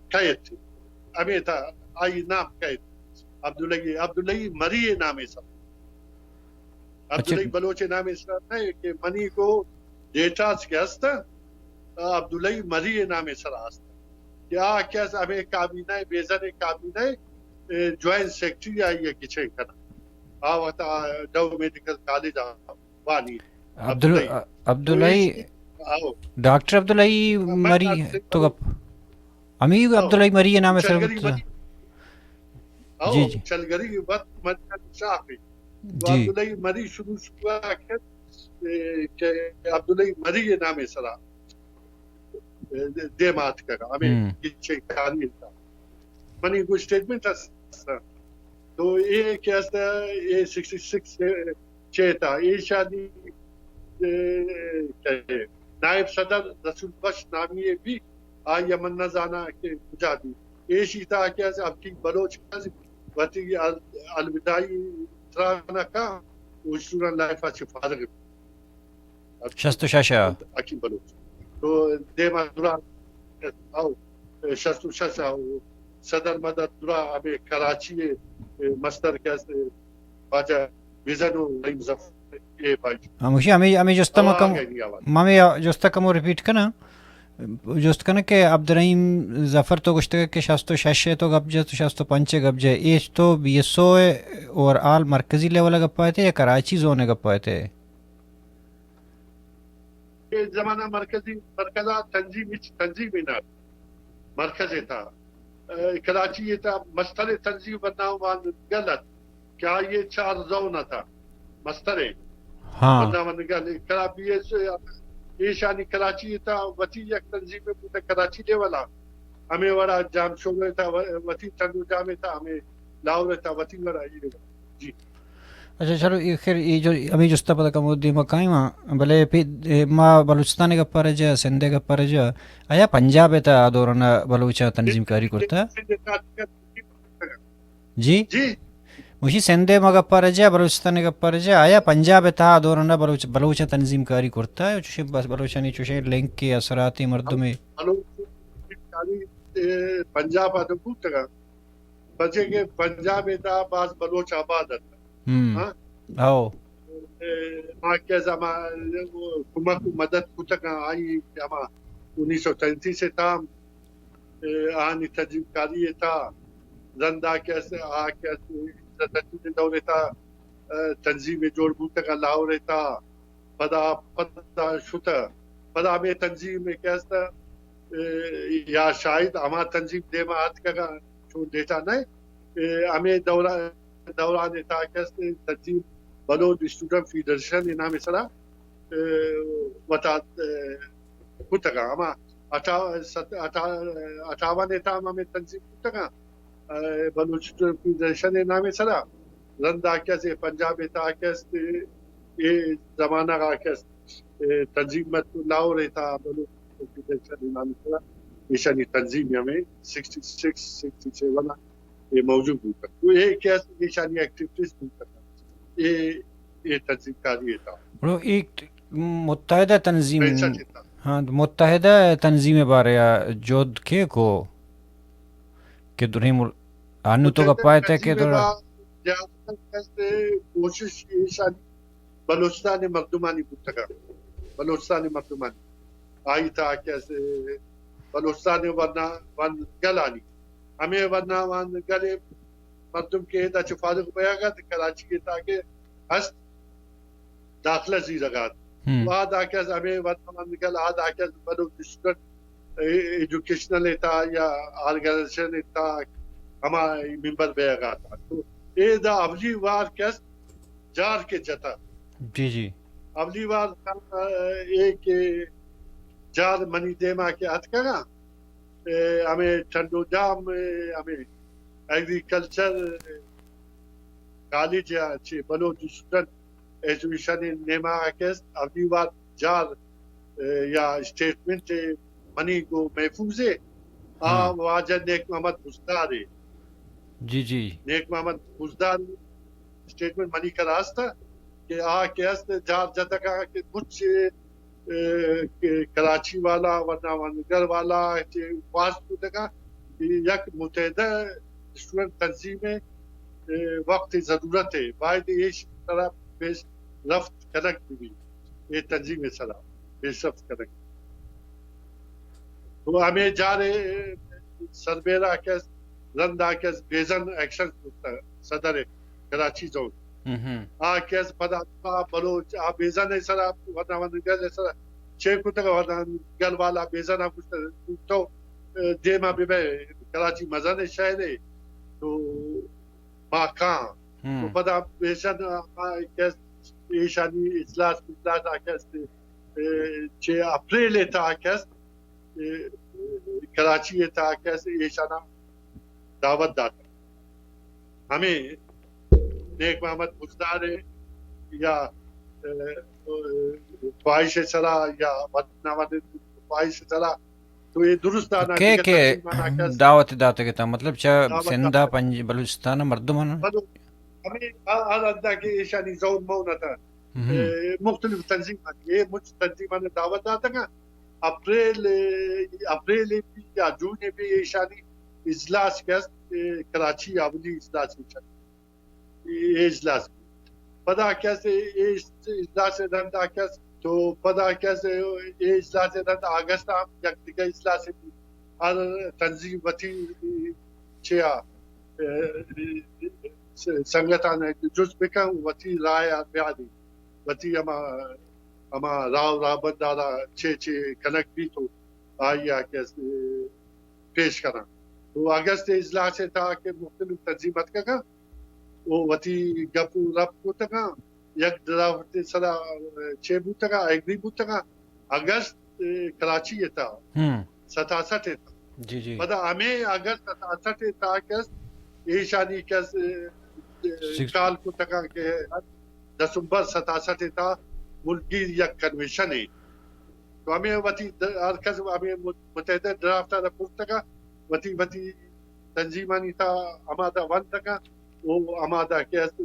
کئیت، ہمے تہا آئی نام کئیت، عبداللہ، عبداللہ مری ءِ نام ءِ سر۔ اچھا۔ عبداللہ بلوچ ءِ نام ءِ سر نہ کہ منی کو ڈیٹاز کہ است، عبداللہ مری ءِ نام ءِ سر است۔ کہ آ کہ است ہمے کابینہ ءِ، بیزن ءِ کابینہ ءِ، اے، جوائنٹ سیکرٹری آئی ءَ گچین کناں۔ آ وقت آ ڈو میڈیکل کالج ءَ وانی۔ عبدال-، عبداللہ۔ عبداللہ، تو ایشی، آؤ۔ ڈاکٹر عبداللہ ہاں، مری، ڈاکٹر تو گپ۔ ہمے ہاں۔ عبداللہ مری ءِ نام ءِ سر چلگری بوت۔ مری۔ ہاں، جی، جی۔ چلگری وت من شاہ پہ۔ جی۔ عبداللہ مری شروع شروع کہ، کہ عبداللہ مری ءِ نام ءِ سرا دیم ءَ اتکگ، ہمے ہم۔ گچین کاری ءِ تہا۔ منی گوں اسٹیٹمنٹ است۔ تو اے کہ است، اے سکسٹی سکس چہ تہا، ایشانی، اے، کہ نائب صدر رسول بخش نامی ءَ بی، آئی ءَ من نہ زاناں کہ کجا بی۔ ایشی تہا کہ است حکیم بلوچ کہ است وتی ال-، الوداعی تران ءَ کاں، و اسٹوڈنٹ لائف ءَ چہ فارغ بی۔ شست و شش ءَ۔ حکیم بلوچ۔ تو دیما درا، او، شست و شش ءَ، صدر مدد درا ہمے کراچی ءِ مستر کہ است، واجہ بزن و رحیم ظفر اے بھائی۔ ہموشی ہمے، ہمے جست ءَ ما کم، ما ہمے جست ءَ کمو ریپیٹ کناں۔ جست کناں کہ عبدالرحیم ظفر تو گوشتگ کہ شست و شش ءَ تو گپ جت، شست و پنچ ءَ گپ جت، ایش تو بی ایس او ءِ اوور آل مرکزی لیول ءَ گپ ءَ ات ئے یا کراچی زون ءَ گپ ءَ ات ئے؟ اے زمانہ مرکزی، مرکز ءَ تنظیم، ہچ تنظیم نہ ات۔ مرکز ءِ تہا، اے، کراچی ءِ تہا مستر تنظیم ورناوان گل ات کہ آئی ءِ چار زون ات، مستر ءِ۔ ہاں۔ ورناوان گل، کرا بی ایس، ایشانی کراچی ءِ تہا وتی یک تنظیم بوتہ کراچی لیول ءَ۔ ہمے وڑا جام شورو ءِ تہا و-، وتی ٹنڈو جام ءِ تہا، ہمے لاہور ءِ تہا وتی وڑا اے۔ جی۔ اچھا، چلو، اے خیر، اے جو ہمے جست ءَ پدا کمو دیما کائیں ما، بلے پہ، اے، ما بلوچستان ءِ گپ ءَ رجا، سندھ ءِ گپ ءَ رجا، آیا پنجاب ءِ تہا آ دوران ءَ بلوچاں تنظیم کاری کرتا؟ جی؟ جی۔ گوشی سندھ ءِ ما گپ ءَ رجا، بلوچستان ءِ گپ ءَ رجا، آیا پنجاب ءِ تہا آ دوران ءَ بلوچ، بلوچاں تنظیم کاری کرتا؟ چوشیں بس بلوچانی چوشیں لنک ءِ اثرات مردم ءِ۔ بلوچ تنظیم کاری، اے، پنجاب ءَ تو بوتگ ات۔ پرچے کہ پنجاب ءِ تہا باز بلوچ آباد ات۔ ہم۔ ہاں؟ او۔ اے، ما کہ زما-، کمک و مدد کتگ آئی ہما انیس سو تینتیس ءِ تہا، اے، آنی تنظیم کاری ءِ تہا رندا کہ است، آ کہ است، عزت الدین ءِ دور ءِ تہا، اے، تنظیم جوڑ بوتگ لاہور ءِ تہا۔ پدا، پدا شتہ۔ پدا ہمے تنظیم کہ است، اے، یا شاید ہما تنظیم دیما آتکگ، چون ڈیٹا نہ، اے، ہمے دوران، دوران ءِ تہا کہ است تنظیم بلوچ اسٹوڈنٹ فیڈریشن ءِ نام ءِ سرا، اے، وتا، اے، کتگ۔ ہما اٹھا-، ست-، اٹھا-، اٹھاون ءِ تہا ہمے تنظیم کتگ، اے، بلوچ اسٹوڈنٹ فیڈریشن ءِ نام ءِ سرا۔ رندا کہ است پنجاب ءِ تہا کہ است، اے زمانگ ءَ کہ است، اے تنظیم ات لاہور ءِ تہا بلوچ فیڈریشن ءِ نام ءِ سرا۔ ایشانی تنظیم ہمے سکسٹی سکس، سکسٹی سیون ءَ اے موجود بوتگ۔ تو اے کہ است ایشانی ایکٹیویٹیز بوتگ۔ اے، اے تنظیم کاری ءِ تہا۔ بلو، اے متحدہ تنظیم، پیسہ چیتا۔ ہاں، متحدہ تنظیم ءِ بارے ءَ جہد کے کو کہ درہیں مل-، انو تو گپ ءَ ات کہ تنظیم ءِ درا-، با-، زیادہ تر کس کوشش ایشانی بلوچستان ءِ مردمانی بوتگ۔ بلوچستان ءِ مردمانی۔ آئی تہا کہ است بلوچستان ءِ ورنا-، ورناگلانی۔ ہمے ورناوان گل ءِ مردم کہ ادا چہ فارغ بیگ ءَ ات، کراچی ءِ تہا کہ است، داخلہ زیرگ ءَ ات۔ ہم۔ و آ داکہ از ہمے ورناوان گل، آ داکہ از بلوچ اسٹوڈنٹ اے-، ایجوکیشنل ءِ تہا یا آرگنائزیشن ءِ تہا ہما ممبر بیگ ءَ ات۔ تو اے دا اولی وار کہ است جار کہ جتا۔ جی، جی۔ اولی وار، اے، کہ جار منی دیما کہ اتکگاں، اے، ہمے ٹنڈو جام، اے، ہمے ایگریکلچر کالج ءَ چہ بلوچ اسٹوڈنٹ ایسوسیشن ءِ نیمگ ءَ کہ است، اولی وار جار، ءَ، یا اسٹیٹمنٹ ءَ منی گوں محفوظ ءَ، آ ہم۔ واجہ نیک محمد بزدار ءَ۔ جی، جی۔ نیک محمد بزدار اسٹیٹمنٹ منی کرا است کہ آ کہ است جار جتگ ءَ کہ مچ، ءَ، کہ کراچی والا، ورنہ ونگر والا کہ خواست کتگ ءَ کہ یک متحدہ اسٹوڈنٹ تنظیم ءِ، ءَ، وقت ءِ ضرورت ءَ، باید ایش سرا پیش رفت کنگ بہ بیت، اے تنظیم ءِ سرا پیش رفت کنگ۔ تو ہمے جار ءَ سربیرا کہ است، رند ءَ کہ است، بیزن ایکشن کرتگ، صدر کراچی زون۔ ہم۔ آ کہ است پدا بلوچ آ بیزن ءِ سرا، ورنہ ونگر ءِ سرا چے کتگ، ورنہ ونگر والا بیزن ءَ گوشتگ تو، ءَ، دیما بہ بئے، کراچی مزن شہرے، تو ما کاں۔ ہم۔ تو پدا بیزن ءَ، آ، کہ است، ایشانی اجلاس، اجلاس آ کہ است، ءَ، چہ اپریل ءِ تہا کہ است، ءَ، کراچی ءِ تہا کہ است، ایشانا دعوت داتگ۔ ہمے نیک محمد بزدار ءِ یا، ءَ، خواہش ءِ سرا یا ودناوان خواہش ءِ سرا، تو اے درست آنا کئے دگہ کہ تنظیمانا کہ است دعوت داتگ اتاں، مطلب چہ دعوت سندھ ءَ داتگ۔ پنج بلوچستان ءِ مردماں؟ بلو-، ہمے آ، آ رندا کہ ایشانی زون مون اتاں۔ ہم۔ اے مختلف تنظیمانی، اے مچ تنظیمانی دعوت داتگ۔ اپریل، اپریل ءَ بی یا جون ءَ بی ایشانی اجلاس کہ است، اے کراچی ءَ اولی اجلاس ایشانی، اے اجلاس بی۔ پدا کہ است، اے اجلاس ءِ رندا کہ است، تو پدا کہ است، اے اجلاس ءِ رند اگست ءَ ہم یک دگہ اجلاس بی۔ ہر تنظیم وتی چیا، اے، سنگتان جست بکن، وتی رائے ءَ بیادی، وتی ہما، ہما راہ و راہبند ءَ را چے چے کنگ بیت و آئی ءَ کہ پیش کناں۔ تو اگست ءِ اجلاس ءِ تہا کہ مختلف تنظیم اتکگاں و وتی گپ و رپ کتگاں، یک ڈرافٹ ءِ سرا چے بوتگاں، ایگری بوتگاں۔ اگست، اے، کراچی ءِ تہا، ہم۔ ستاسٹھ ءِ تہا۔ جی، جی۔ پدا ہمے اگست ستاسٹھ ءِ تہا کہ است، ایشانی کہ است، اے، سکس- کال کتگاں کہ دسمبر ستاسٹھ ءِ تہا ملکی یک کنوینشن ءَ۔ تو ہمے وتی د-، ہر کس ہمے مت-، متحدہ ڈرافٹ ءَ را پرتگا، وتی، وتی تنظیمانی تہا ہمادا ونتگا، و ہمادا کہ است،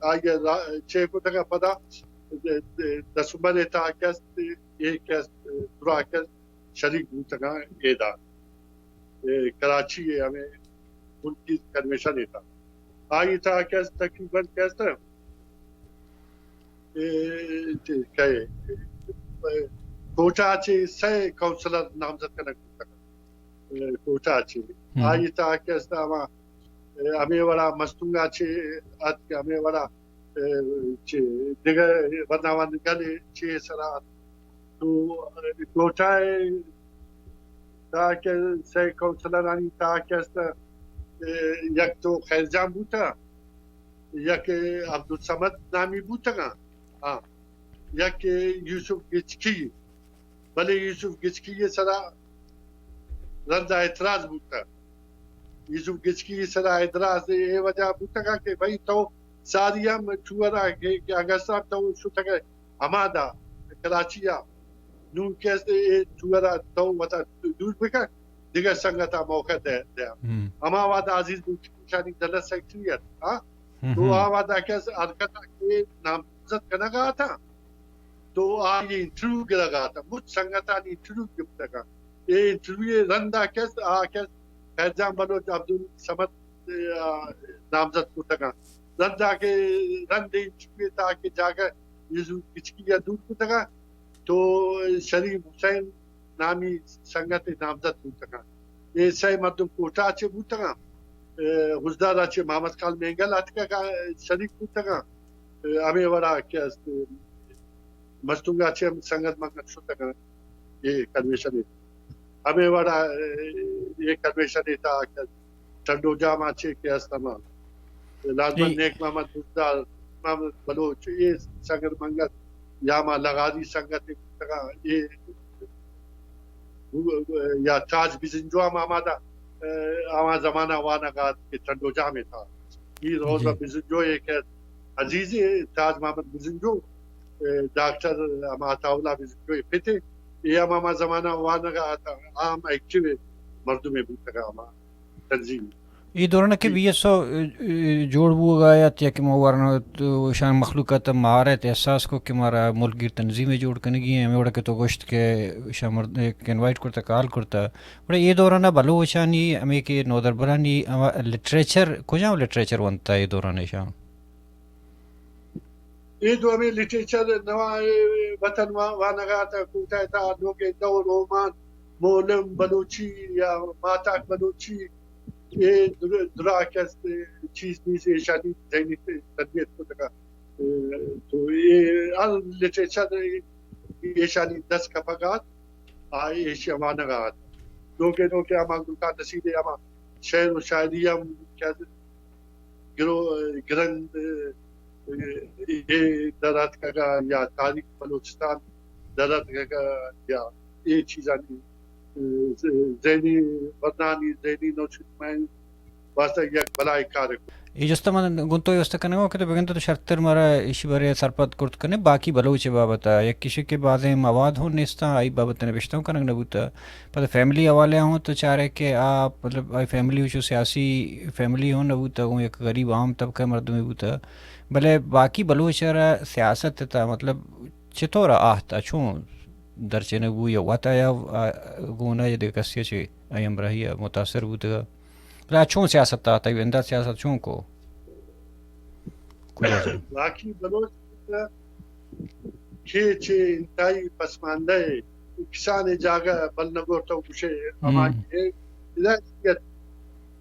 آئی ءَ را-، چے کتگ ءَ پدا د-، د-، دسمبر ءِ تہا کہ است، اے کہ است، دراہ کہ است، شریک بوتگاں ایدا، اے کراچی ءِ ہمے ملکی کنوینشن ءِ تہا۔ آئی ءِ تہا کہ است، تقریباً کہ است، اے، چے، کئے، کوئٹہ ءَ چہ سئے کونسلر نامزد کنگ بوتگ۔ اے، کوئٹہ ءَ چہ۔ ہم۔ آئی ءِ تہا کہ است ہما، اے، ہمے وڑا مستونگ ءَ چہ اتک، ہمے وڑا، اے، چہ دگہ ورناوان گل ءَ چہ سرا اتک۔ تو، اے، کوئٹہ ءِ تہا کہ سئے کونسلرانی تہا کہ است، اے، یک تو خیر جان بوتگ، یک عبدالصمد نامی بوتگاں، ہاں، یک یوسف گچکی، بلے یوسف گچکی ءِ سرا رندا اعتراض بوتگ۔ یوسف گچکی ءِ سرا اعتراض اے وجہ بوتگ کہ بھئی تو ساری ہم ٹور ءَ کہ، کہ اگست ءَ تو شتگ ہمادا کراچی ءَ، نوں کہ است اے ٹور ءَ تو وتا دور بکن، دگہ سنگت ءَ موقع دے، دے۔ ہم۔ ہما وہد عزیز بلوچی ایشانی جنرل سیکرٹری ات، ہاں؟ ہم، تو ہم۔ آ وہد ءَ کہ است حرکت ءَ کہ نامزد کنگ ءَ اتاں، تو آئی انٹرویو گرگ ءَ اتاں، مچ سنگتانی انٹرویو گپتگ ءَ۔ اے انٹرویو ءِ رند ءَ کہ است، آ کہ است خیر جان بلوچ عبدالصمد، آ، نامزد کتگ ءَ۔ رند ءَ کہ رند انٹرویو ءِ تہا کہ جاگہ یوسف گچکی ءَ دور کتگ ءَ، تو شریف حسین نامی سنگتے نامزد بوتگاں۔ اے سئے مردم کوئٹہ ءَ چہ بوتگاں۔ اے، ہژدار ءَ چہ محمد خان مینگل اتکگ ءَ شریک بوتگاں۔ اے، ہمے وڑا کہ است، مستونگ ءَ چہ ہم سنگت منگت شتگاں اے کنوینشن ءَ۔ ہمے وڑا، اے، اے کنوینشن ءِ تہا کہ ٹنڈو جام ءَ چہ کہ است ہما لازمن جی۔ نیک محمد بزدار، محمد بلوچ، اے سنگت منگت یا ہما لغاری سنگت بوتگاں، اے یا تاج بزنجو ہم ہمادا آواں زمانہ وانگ ءَ ات کہ ٹنڈو جام ءِ تھا۔ اے روز ءَ بزنجو ءِ کہ عزیزی تاج محمد بزنجو، ڈاکٹر اما عطا اللہ بزنجو ءِ پت ءَ، اے ہم ہما زمانہ وانگ ءَ ات، آ ہم ایکٹیو مردمے بوتگ ہما تنظیم۔ اے دوران ءَ کہ بی ایس او، ءَ، جوڑ بوگ ءَ ات یا کہ ما ورنا تو شان مخلوق ءَ مار ات، احساس کو کہ مارا ملک گیر تنظیمے جوڑ کنگی ایں، ہمے وڑ ءَ کہ تو گوشت کہ شان مرد، یک انوائٹ کرتا، کال کرتا۔ گڑا اے دوران ءَ بلوچانی، ہمے کہ نودربرانی ہما لٹریچر، کجام لٹریچر ونتا اے دوران ءَ شان؟ اے دو ہمے لٹریچر نواں وطن وا-، وانگ ءَ ات، کوٹہ ءِ تہا لوگ ءِ دور، رومان، مولم بلوچی یا ماتاک بلوچی، اے در-، درا کہ است چیز نیز ایشانی ذہنی تربیت کتگ ات۔ تو اے ہر لٹریچر ایشانی دست کپگ ءَ ات، آ ایشی ءَ وانگ ءَ ات۔ نوکیں نوکیں ہما گلوکار نشید ءِ ہما شعر و شاعری ہم کہ گرو-، گرند، اے در اتکگ ءَ یا تاریخ بلوچستان در اتکگ ءَ یا اے چیزانی، ذہنی ورنانی، ذہنی نوشکمانی واسطہ یک بلاہیں کارے کت۔ اے جست ءَ من گوں تو جست ءَ کنگ ءَ آں کہ تو بگندے تو شرتر مارا ایشی بارے ءَ سرپد کرت کن ئے، باقی بلوچ ءِ بابت ءَ یک ایش کہ بازیں مواد ہوں نیست اَنت، آئی بابت ءَ نبشتہ ہوں کنگ نہ بوتگ۔ پدا فیملی ءِ حوالے ءَ ہوں تو چارئے کہ آ، مطلب، آئی فیملی چو سیاسی فیملی ہوں نہ بوتگ، گوں یک غریب عام طبقہ ءِ مردمے بوتگ۔ بلے باقی بلوچ ءَ را سیاست ءِ تہا، مطلب، چطور آہت ءَ چون درچینگ بو یا وت آیا، آ، گون ءَ یا دگہ کسے ءَ چہ آئی ہمراہی ءَ متاثر بوتگ؟ بلے آ چون سیاست ءَ آہت، آئی بندات سیاست چون کو؟ کجا چہ؟ باقی بلوچ کہ چہ انتہائی پسماندہ ءِ کسان ءِ جاگہ بل نہ گورت ءُ گوشے ہمائی ءِ ہدایت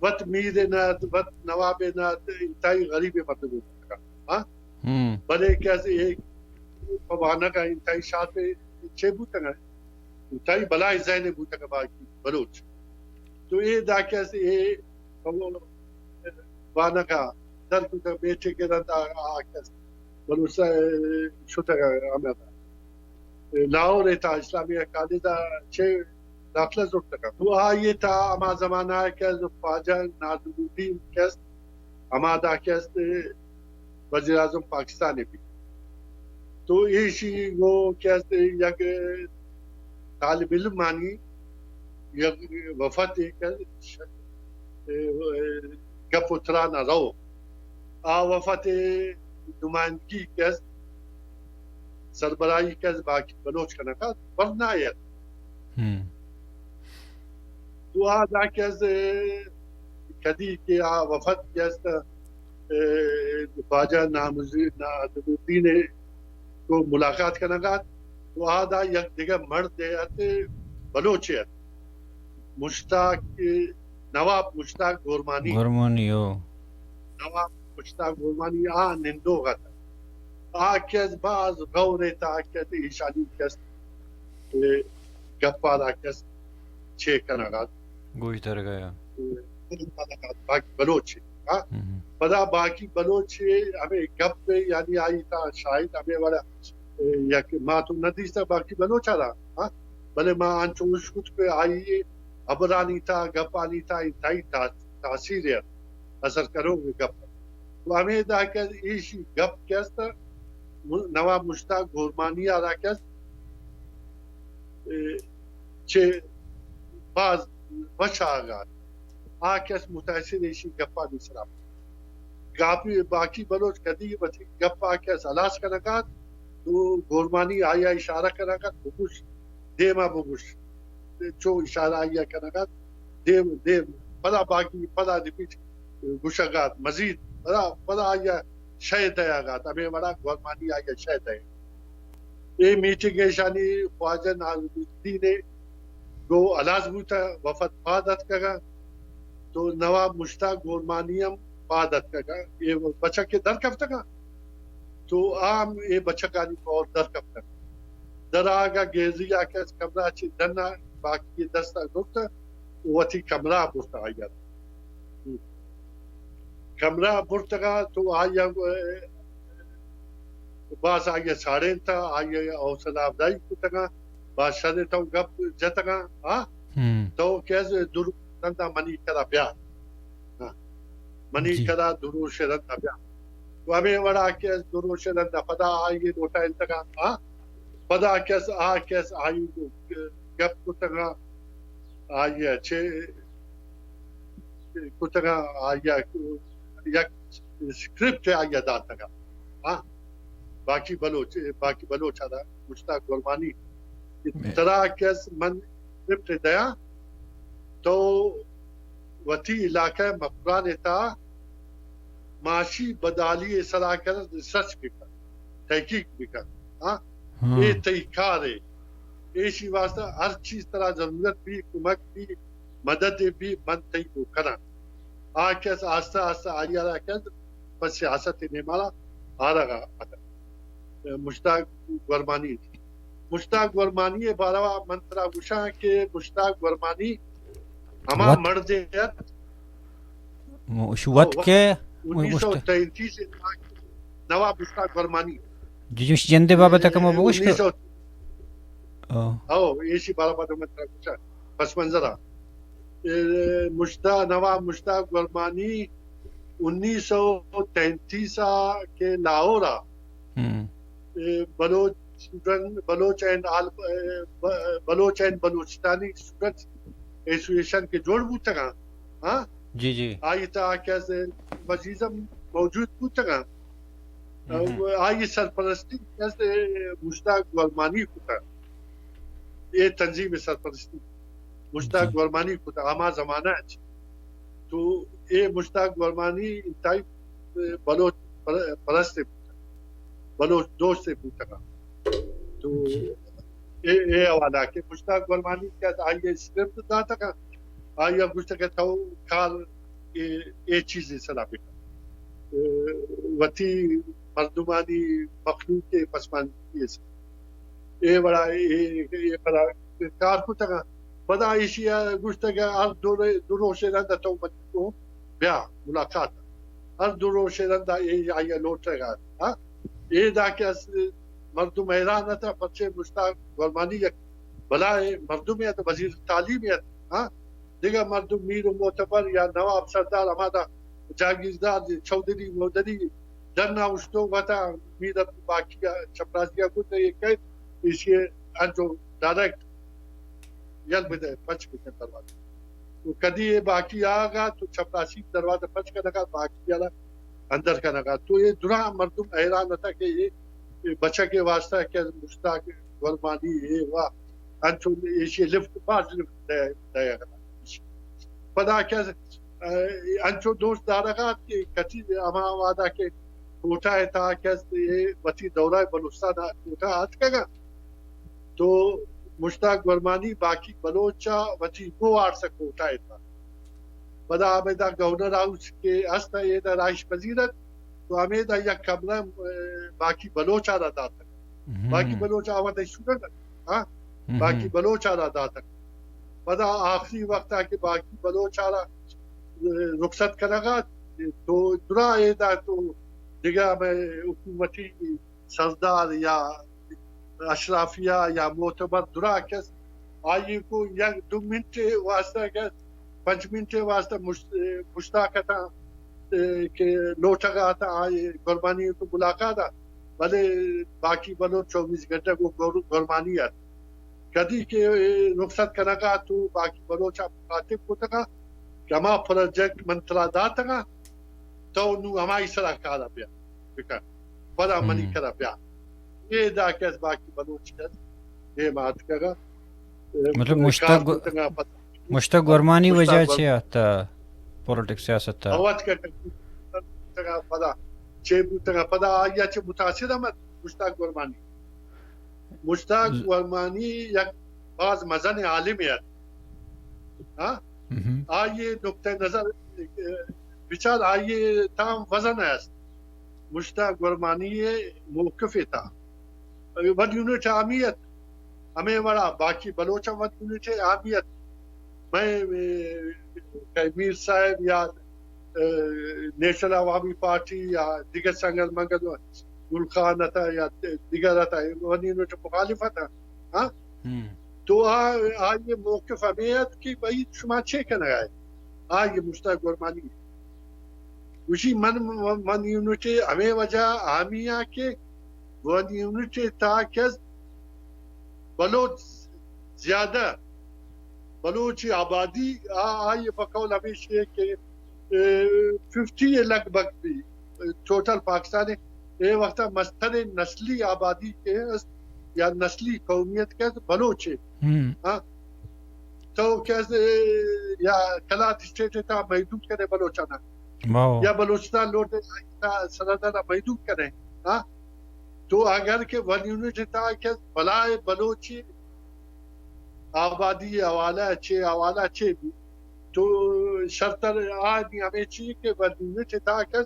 وت میر ءِ نہ ات، وت نواب ءِ نہ ات، انتہائی غریب ءِ مردمے بوتگ ات۔ ہاں؟ بلے کہ از اے پہ وانگ ءَ انتہائی شات ءِ چے بوتگ ات؟ انتہائی بلاہیں ذہنے بوتگ ات باقی بلوچ۔ تو اے داں کہ از اے وانگ ءَ در کتگ، میٹرک ءَ رند آ، آ کہ از بلوچستان شتگ ات ہمدا۔ لاہور ءِ تہا اسلامیہ کالج ءَ چہ داخلہ زرتگ ات۔ تو آئی ءِ تہا ہما زمانہ ءَ کہ از خواجہ ناظم الدین کہ است، ہما داں کہ است وزیر اعظم پاکستان ءَ بیت۔ تو ایشی گوں کہ است یک طالب علمانی یک وفد ءَ کہ گپ ءُ تران ءَ رو۔ آ وفد ءِ نمائندگی کہ است سربراہی کہ است باقی بلوچ کنگ ءَ ات، ورنا ءَ ات۔ تو آ داں کہ است کدی کہ آ وفد کہ است، اے، خواجہ نامزی-، ناظم الدین ءَ گوں ملاقات کنگ ءَ ات، تو آ داں یک دگہ مردے ات، بلوچے ات۔ مشتاق، نواب مشتاق گورمانی۔ گورمانی، او۔ نواب مشتاق گورمانی آ نندوک ات۔ آ کہ است باز غور ءِ تہا کہ است ایشانی کہ است، اے، گپ ءَ را کہ است چے کنگ ءَ ات۔ گوش دارگ ءَ یا۔ اے، باقی بلوچ ءَ، ہاں؟ پدا باقی بلوچ ءَ ہمے گپ ءَ، یعنی آئی تہا شاید ہمے وڑا، اے، یک ما تو نہ دیستگ باقی بلوچ ءَ را، ہاں؟ بلے ما انچو اشکت کہ آئی ہبرانی تہا، گپانی تہا انتہائی تا-، تاثیر ات، اثر کنوک گپ۔ تو ہمے داں کہ ایشی گپ کہ است، نواب مشتاق گورمانی ءَ را کہ است، اے، چہ باز وش آہگ ءَ ات۔ آ کہ است متاثر ایشی گپانی سرا۔ گاپی باقی بلوچ کدی وتی گپ ءَ کہ است ہلاس کنگ ءَ ات، تو گورمانی آئی ءَ اشارہ کنگ ءَ ات، بگوش، دیم ءَ بگوش۔ چو اشارہ آئی ءَ کنگ ءَ ات، دیم، دیم۔ پدا باقی، پدا ریپیٹ گوشگ ءَ ات، مزید۔ پدا، پدا آئی ءَ شے دئیگ ءَ ات، ہمے وڑا گورمانی آئی ءَ شے دئیگ۔ اے میٹنگ ایشانی خواجہ ناظم الدین ءَ گوں ہلاس بوتگ، وفد پاد اتکگ ءَ، تو نواب مشتاق گورمانی ہم پاد اتکگ ءَ، اے بچک کہ در کپتگ ءَ، تو آ ہم اے بچکانی پور در کپتگ۔ در آہگ ءَ گیزی ءَ کہ است کمرہ ءَ چہ ڈن ءَ باقی دست ءَ زرت ءُ وتی کمرہ ءَ برت آئی ءَ را۔ کمرہ ءَ برتگ ءَ تو آئی ءَ، باز آئی ءَ ساڑینت ءَ، آئی ءَ حوصلہ افزائی کتگ ءَ، باز شر ءَ تو گپ جتگ ءَ، ہاں؟ تو کہ است در-، رندا منی کرا بیا۔ ہاں۔ منی جی۔ کرا دو روچ رندا بیا۔ تو ہمے وڑا کہ دو روچ رندا پدا آئی لوٹائینتگا، ہاں؟ پدا کس آ کس آئی گپ کتگا، آئی چے کتگا، آئی یک اسکرپٹ آئی داتگا۔ ہاں؟ باقی بلوچ، باقی بلوچ آ مشتاق گورمانی۔ ترا کس من اسکرپٹ دیاں، تو وتی علاقہ مکران تا معاشی بدحالی سرا کر ریسرچ بکن، تحقیق بکن۔ ہاں؟ ہاں۔ اے تئی کار ہے۔ ایشی واسطہ ہر چیز ترا ضرورت بھی، کمک بھی، مدد بھی، من تئی کو کناں۔ آ کس آستہ آستہ آئی آرا کس پر سیاست نیمالا آرگا اتک۔ مشتاق گورمانی۔ مشتاق گورمانی ءِ باروا من ترا گوشاں کہ مشتاق گورمانی ہما وت۔ مردے ات۔ مش-، وت او، کے انیس سو تینتیس نواب مشتاق گورمانی۔ جی، جی، جندے بابت کم بگوش انیس سو۔ او۔ او، ایشی باروا من ترا گوشاں۔ پس منظر آ۔ اے، مشتاق، نواب مشتاق گورمانی انیس سو تینتیس آ کہ لاہور آ، ہم۔ اے، بلوچ اسٹوڈنٹ، بلوچ اینڈ آل، اے، ب-، بلوچ اینڈ بلوچستانی اسٹوڈنٹ ایسوسیئیشن کہ جوڑ بوتگاں، ہاں؟ جی، جی۔ آئی تا کہ از وزیزم موجود بوتگاں۔ ہم۔ آئی سرپرستی کہ از مشتاق گورمانی کتا۔ اے تنظیم سرپرستی مشتاق جی۔ گورمانی کتا، ہما زمانہ اچ۔ تو اے مشتاق گورمانی انتہائی بلوچ پر-، پرست بوتگ، بلوچ دوست بوتگ۔ تو جی۔ اے، اے حوالہ کہ مشتاق گورمانی کہ آئی اسکرپٹ داتگ، آئی گوشتگ کہ تو کار اے، اے چیز سرا بکن۔ اے، وتی مردمانی مخلوق پسماندگی اے وڑا اے، اے، اے پدا کار کتگ۔ پدا ایشی ءَ گوشتگ ہر دو، دو روچ ءِ رند ءَ تو منی گوں بیا ملاقات۔ ہر دو روچ ءِ رند ءَ اے آئی ءَ لوٹگ ءَ ات۔ ہاں؟ اے دا کہ اس مردم حیران ات، پرچے مشتاق گورمانی یک بلائیں مردمے ات، وزیر تعلیمے ات۔ ہاں؟ دگہ مردم میر و معتبر یا نواب سردار ہمادا جاگیردار چودھری مودھری ڈن ءَ اوشتوک ات، میر عبدالباقی ءَ چپرازی ءَ گوشت، اے کئیت؟ ایشی ءَ انچو ڈائریکٹ یل بدئے، پچ بکن دروازہ۔ تو کدی اے باقی آگا تو چپراسی دروازہ پچ کنگا، باقی یلا اندر کنگا۔ تو اے دراہ مردم حیران ات کہ اے، اے بچک ءِ واسطہ کہ مشتاق گورمانی اے وا انچو ایشی لفٹ، باز لفٹ دے، دے۔ پدا کہ انچو دوست دارگ ءَ ات کہ کٹی ہما وہدا کہ کوٹہ ءِ تہا کہ است اے وتی دورہ بلوچستان ءَ کوٹہ ءَ اتکگ ءَ، تو مشتاق گورمانی باقی بلوچ ءَ وتی گوں آرس کوٹہ ءِ تہا۔ پدا ہمیدا گورنر ہاؤس کہ است اے دا رہائش پذیر ات، تو ہمیدا یک کمرہ، اے، باقی بلوچ ءَ را داتگ۔ ہم۔ باقی بلوچ آ وت اسٹوڈنٹ ات، ہاں؟ ہم۔ باقی بلوچ ءَ را داتگ۔ پدا آخری وقت ءَ کہ باقی بلوچ ءَ را، اے، رخصت کنگ ءَ ات، تو دراہ اے دا تو دگہ ہمے حکومتی سردار یا اشرافیہ یا معتبر دراہ کس آئی کو یک دو منٹ واسطہ کہ پنچ منٹ واسطہ مش-، مشتاق اتاں، اے، کہ لوٹگ ءَ اتاں آئی گورمانی کو ملاقات ءَ، بلے باقی بلوچ چوبیس گھنٹہ گوں گور-، گورمانی ات۔ کدی کہ رخصت کنگ ءَ تو باقی بلوچ ءَ مخاطب کتگ ءَ کہ ہما پروجیکٹ من ترا داتگ ءَ، تو نوں ہمائی سرا کار ءَ بیا بکن، پدا منی ہم۔ کرا بیا۔ اے دا کہ از باقی بلوچ کہ از دیم ءَ اتکگ ءَ، مطلب کار مشتاق گو-، کتگ ءَ پدا۔ مشتاق گورمانی مشتاق وجہ گور-، چے آتا پولیٹکس سیاست ءَ؟ اوت کہ پدا چے بوتگ ءَ، پدا آئی ءَ چے متاثر ہم ات مشتاق گورمانی۔ مشتاق ل-، گورمانی یک باز مزن عالمے ات۔ ہاں؟ مہم۔ آئی نقطہ نظر، بچار آئی تام وزن است۔ مشتاق گورمانی موقف تا۔ ورلڈ یونٹ اہمیت، ہمے وڑا باقی بلوچ ورلڈ یونٹ اہمیت۔ میں، اے، کہ میر صاحب یا، اے، نیشنل عوامی پارٹی یا دیگر سنگل منگل گل خان ات یا دیگر ات، ورلڈ یونٹ مخالف ات۔ ہاں؟ ہم۔ تو آ آئی موقف ہمیں ات کہ بھئی شما چے کنگا ہے؟ آئی مشتا گورمانی گوشی من من یونٹے ہمیں وجہ آمیا کہ ون یونٹے تا کس بلوچ زیادہ بلوچی آبادی آ آئی بقول ہمیش ہے کہ ففٹی لگ بھگ بھی ٹوٹل پاکستان اے وقت مستر نسلی آبادی کے است یا نسلی قومیت کے است بلوچ ہے۔ ہاں، تو کہ است یا کلات اسٹیٹ تا محدود کرے بلوچانا، یا بلوچستان لوٹ سرحدہ محدود کرے۔ ہاں، تو اگر کہ ون یونٹ تا کہ بلائے بلوچی آبادی حوالہ چے حوالہ چے بھی تو شرطر آنی ہمیں چی کہ ون یونٹ تا کہ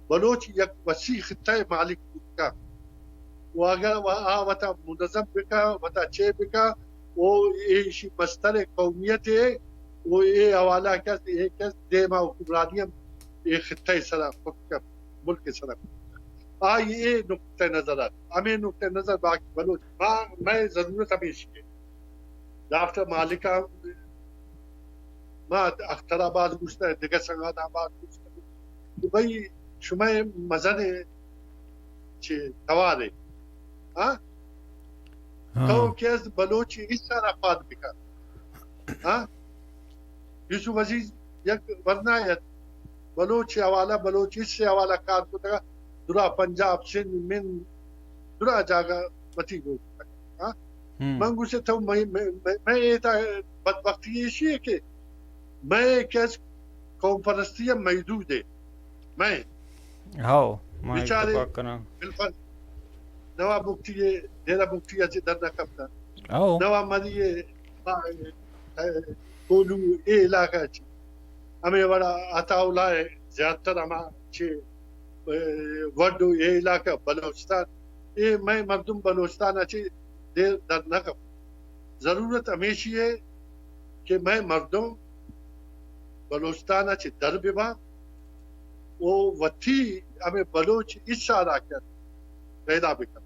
بلوچ یک وسیع خطہ مالک بکا و اگر آ وتا منظم بکا، وتا چے بکا، او ایشی مستر قومیت ہے، او اے حوالہ کس اے کس دیما حکمرانی ہم اے خطہ سرا خود کر ملک سرا۔ آئی اے نقطہ نظر ات، ہمیں نقطہ نظر باقی بلوچ ما، میں ضرورت ہمیشی ہے۔ ڈاکٹر مالکا ما اختر آباد گوشتہ، دگہ سنگان آباد گوشتہ کہ بھئی شما مزن چے توارے، ہاں؟ تو کہ از بلوچی اس سارا پاد بکن، ہاں؟ یوسف عزیز یک ورنایت بلوچ حوالہ، بلوچ اس حوالہ کار کتگا، درا پنجاب، سندھ، من درا جاگہ وتی گوشتگ۔ ہاں؟ من گوشت تو میں، میں، میں، میں اے تا بدبختی ایشی ہے کہ میں کس قوم پرستی محدود ہے۔ میں ہاؤ، ما بیچارے اتفاق کناں۔ بالکل نواب مفتی ہے، ڈیرہ مفتی ہے، چہ در نہ کپتا۔ ہاؤ۔ نواب مری ہے، ما، اے، کولو اے علاقہ چی۔ ہمیں وڑا عطا اللہ ہے، زیادہ تر ہما چے، اے، وڈو اے علاقہ بلوچستان۔ اے میں مردم بلوچستان اچی دیر در نہ کپ۔ ضرورت ہمیشی ہے کہ میں مردم بلوچستان چہ در بباں و وتی ہمیں بلوچ اشارہ کر پیدا بکن۔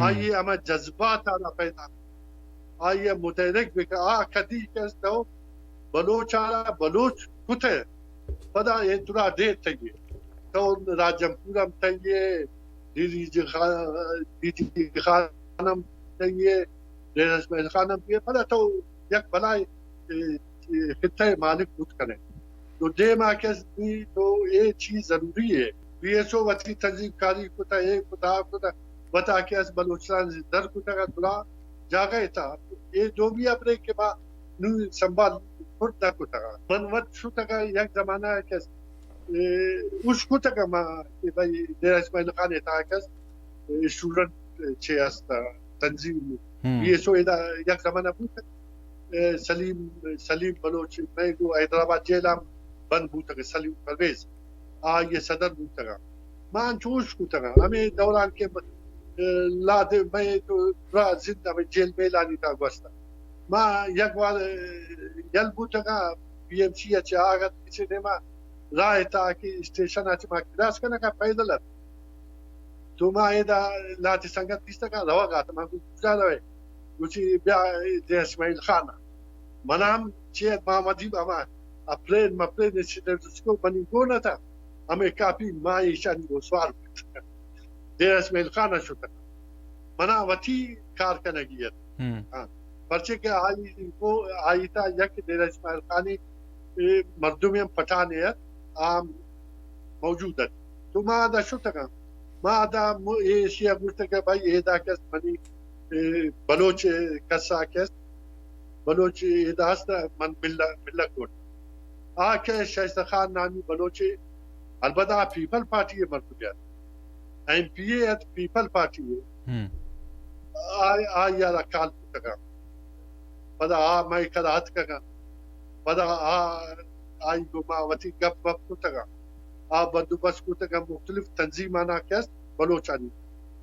آئی ہمیں جذبات آرا پیدا بکن۔ آئی متحرک بکن۔ آ کدی کس تو بلوچ آرا بلوچ کتے، پدا اے ترا دے تیے۔ تو راجم پورم تیے، D D G Khan, D D G خانم تیے، ڈیرہ اسماعیل خانم تیے، پدا تو یک بلائے، اے، اے، خطہ مالک بوت کنے۔ تو دیما کس بھی تو اے چیز ضروری ہے۔ بی ایس او وتی تنظیم کاری کتا، اے کتا، آ کتا، وتا کہ از بلوچستان در کتا، درا جاگہ تا۔ اے دومی ابرے کہ ما نو سنبھال خود نہ کتا۔ من وت شتگا یک زمانہ کہ، اے، اش کتگا ما کہ بھئی ڈیرہ اسماعیل خان تا کہ اسٹوڈنٹ چے است تنظیم بی ایس او ادا یک زمانہ بوت۔ اے، سلیم، سلیم بلوچ، میں گو حیدرآباد جیل ہم بند بوتگ، سلیم پرویز، آ یہ صدر بوتگا۔ ما انچوش کتگا۔ ہمیں دوران کے، اے، لاد میں تو برا زند ہمیں جیل میلانی تا گوستا۔ ما یک وار، اے، یل بوتگا، بی ایم سی اچ آگت کسی دیما راہ تا کہ اسٹیشن اچ ما کراس کنگا پیدل ات۔ تو ما ادا لہتے سنگت دیستگاں روگ ءَ ات، من گوشت کجا روئے؟ گوشتی بیا دے اسماعیل خان ءَ۔ من ہم چے ات، ما وتی ہما اپرین مپرین ایشی ءَ درچکو منی گون ات، ہمے کاپی ما ایشانی گوں سوار بوت۔ دے اسماعیل خان ءَ شت۔ منا وتی کار کنگی ات۔ ہاں۔ پرچے کہ آئی، آئی تا یک دے اسماعیل خانی، اے، مردمی ہم پٹھانے ات، آ موجود ات۔ تو ما ادا شتگاں۔ ما ادا م-، اے ایشی ءَ گوشت کہ بھائی اے دا کس منی، اے، بلوچ کسا کس، بلوچ اے دا است، من ملہ، ملہ کوٹ۔ آ کہ شائستہ خان نامی بلوچے، البتہ آ پیپل پارٹی ءِ مردمے ات۔ ایم پی اے ات، پیپل پارٹی ءِ۔ آ، آئی ءَ را کال کتگاں۔ پدا آ مئے کرا اتکگاں۔ پدا آ، آئی گوں ما وتی گپ مپ کتگاں۔ آ بندوبست کتگاں مختلف تنظیمانا کہ است بلوچانی۔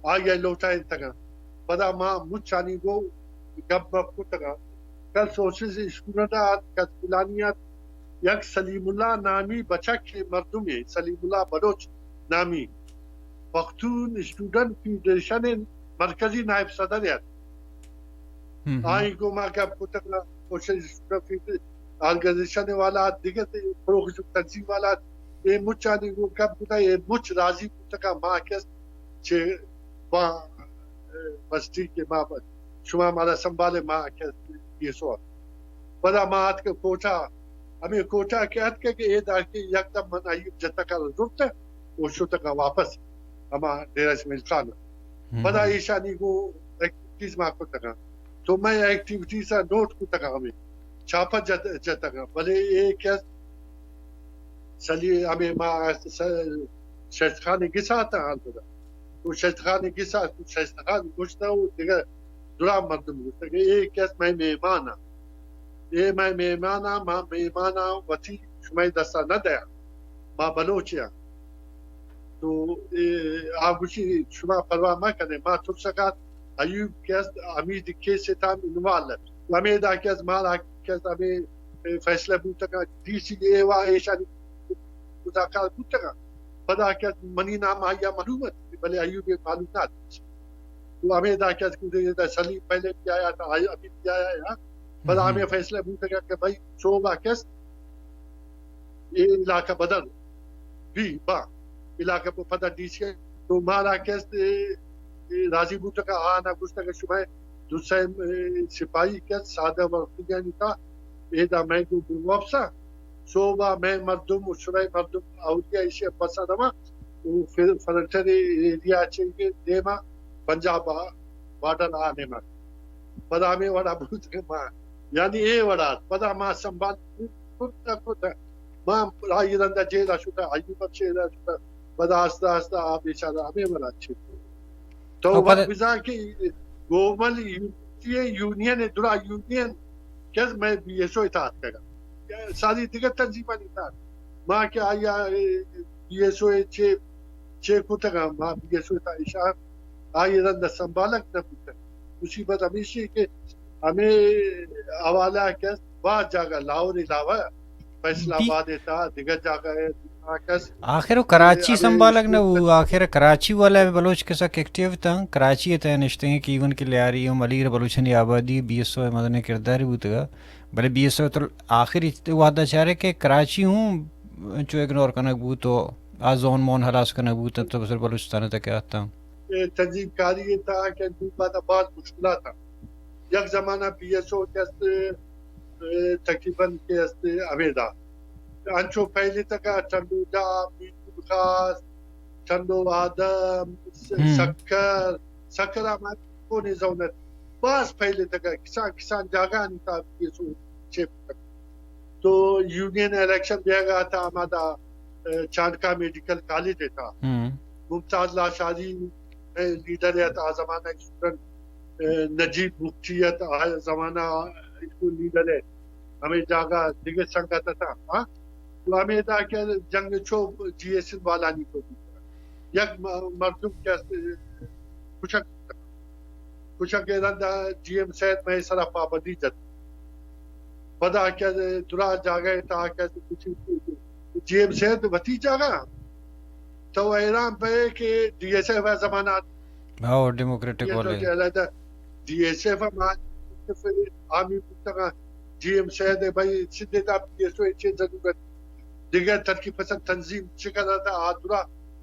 آئی ءَ لوٹائینتگاں۔ پدا ما مچانی گوں گپ مپ کتگاں۔ کل سوشلسٹ اسٹوڈنٹ ات، کس پلانی ات، یک سلیم اللہ نامی بچکے مردمے، سلیم اللہ بلوچ نامی، پختون اسٹوڈنٹ فیڈریشن ءِ مرکزی نائب صدر ات۔ ہم، ہم۔ آئی گو ما گپ کتگ، سوشل اسٹوڈنٹ آرگنائزیشن والا، دیگر پروگریسو تنظیم والا، اے مچانی گو گپ کتگ، اے مچ راضی بوتگ ما کس چہ با، بستی کہ ما، شما مارا سنبھالے، ما کس بی ایس او۔ پدا ما آتک کوٹا، ہمیں کوٹا کہ آتک کہ اے دا کہ یک دم من ایوب جتک ءَ زرت و شتگ واپس ہما ڈیرہ اسماعیل خان۔ ہم، پدا ہم۔ ایشانی گو ایکٹیویٹیز ما کتگ۔ تو مئے ایکٹیویٹیز ءَ نوٹ کتگ، ہمے چھاپہ جت-، جتگ، بلے اے کس سلی ہمے ما س-، شہید خان گس ءَ اتاں حال پدا۔ تو شہید خان گس ءَ، تو شہید خان گوشت ءُ دگہ درا مردم گوشت کہ اے کس مئے مہمان ءَ، اے مئے مہمان ءَ، ما مہمان ءَ وتی شمئے دست ءَ نہ دیاں، ما بلوچ آں۔ تو اے، آ گوشی، شما پرواہ مہ کنے، ما ترسگ ات، ایوب کس حمید کیس ءِ تہا انوالو ات۔ ہمے دا کس مارا کس ہمے فیصلہ بوتگ، ڈی سی اے وا ایشانی مذاکرات بوتگ۔ پدا کس منی نام آئی ءَ معلوم ات، بلے ایوب ءَ معلوم نہ ات۔ تو ہمے دا کس سلیم پہلے بھی آیا تھا، حمید بھی آیا ہے۔ پدا ہمے فیصلہ بوتگ کہ بھائی، صوبہ کس اے علاقہ بدل بی با علاقہ پہ پدا ڈی سی تو مارا کس، اے، اے راضی بوتگ، آنا گوشتگ کہ شمئے دو سئے، اے، سپاہی کس سادہ ورتگانی تا اے دا مئے گو بوپسا صوبہ مئے مردم و شمئے مردم اولی ایشی بسا دما و فر-، فرنٹر ایریا چہ دیما پنجاب بارڈر آ نیمگ۔ پدا ہمے وڑا بوتگ ما، یعنی اے وڑا پدا ما سنبھال کت، کت۔ ما آئی رندا جیل ءَ شتاں، ایوب ہم جیل ءَ شتاں۔ پدا آستہ آستہ آ بیچارہ ہمے وڑا چیت۔ تو او پدا وت بزاں کہ گومل یونین، یونین درا یونین کس مئے بی ایس او ءِ تحت کگا۔ ساری دگہ تنظیمانی تحت۔ ما کہ آئی ءَ بی ایس او ءِ چے، چے کتگا، ما بی ایس او ءِ تحت ایشاں آئی رند سنبھالگ نہ بوتگ۔ مصیبت ہمیشی کہ ہمے حوالہ کہ است، باز جاگہ لاہور علاوہ فیصل آباد ءِ تہا دگہ جاگہ ءَ آخر و کراچی ہمے سنبھالگ نہ بو، آخر کراچی والا بلوچ کسا ایکٹیو تاں، کراچی ءِ تہا نشتگیں کہ ایون کہ لیاری و ملیر بلوچانی آبادی، بی ایس او ءِ مزنیں کردارے بوتگا، بلے بی ایس او تو آخری وہدا چارے کہ کراچی ہوں چو اگنور کنگ بوت و آ زون مون ہلاس کنگ بوت تو بسر بلوچستان ءِ تہا کہ آتاں۔ اے تنظیم کاری ءِ تہا کہ دو بعد باز مشکلات اَنت۔ یک زمانہ بی ایس او کہ است، اے، تقریباً کہ است ہمیدا۔ انچو پہلے تکا ٹنڈو جام، میرپور خاص، ٹنڈو آدم، س-، ہم۔ سکر، سکر ہمارے کونے زون ات۔ باز پہلے تکا کسان، کسان جاگہ آنی تا بی ایس او چیپ۔ تو یونین الیکشن بیگا تا ہمادا، اے، چانڈکا میڈیکل کالج ءِ تہا۔ ہم۔ ممتاز لاشاری، اے، لیڈر ات آ زمانہ اسٹوڈنٹ، اے، نجیب بگٹی ات آ زمانہ اسکول لیڈر ات۔ ہمے جاگہ دگہ سنگت اتاں، ہاں۔ تو ہمے دا کہ جنگ چو جی ایس این والانی تو بوتگ۔ یک م-، مردم کہ است، اے، کشک کشگ ءِ رند ءَ جی ایم سید مئے سرا پابندی جت۔ پدا کہ درا جاگہ ءِ تہا کہ جی ایم سید وتی جاگہ، تو حیران بئے کہ ڈی ایس ایف ءِ زمانہ، ہاؤ، ڈیموکریٹک یہ تو والے۔ کہ علیحدہ ڈی ایس ایف ہم آ-، آمی بوتگاں، جی ایم سید ءَ بھائی سدھے دا بی ایس او ءِ چے ضرورت، دگہ ترقی پسند تنظیم چکر ءَ تھا آ درا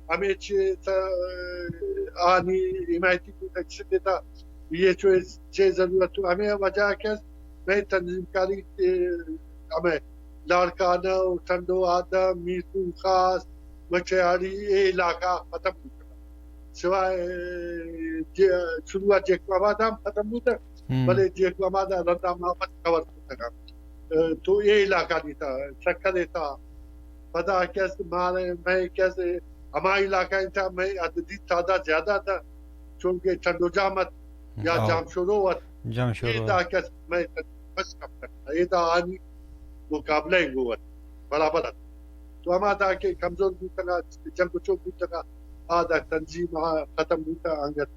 ہمے چے تھا، آنی حمایتی بوتگ، چے دیتا، بی ایس او ءِ چے ضرورت تو ہمے وجہ کہ مئے تنظیم کاری، اے، ہمے لاڑکانہ و ٹنڈو آدم، میرپور خاص، مچیاڑی، اے علاقہ ختم بوتگ۔ سوائے، اے، جے-، شروع ءَ جیکب آباد ہم ختم بوتگ، ہم۔ بلے جیکب آباد ءَ رندا ما وت کور کتگ۔ اے، تو اے علاقہ نی تھا، سکر ءِ تھا، پدا کہ است مارے، مئے کہ است ہما علاقہ ءِ تھا مئے عددی تعداد زیادہ تھا، چونکہ ٹنڈو جام ات یا ہاں۔ جام شورو ات۔ جام شورو۔ اے دا کہ است مئے بس کم تک۔ اے دا آنی مقابلہ ءَ گو ات، برابر ات۔ تو ہما دا کہ کمزور بوتگا، جنگ چو بوتگا، آ دا تنظیم آ ختم بوتا انگت۔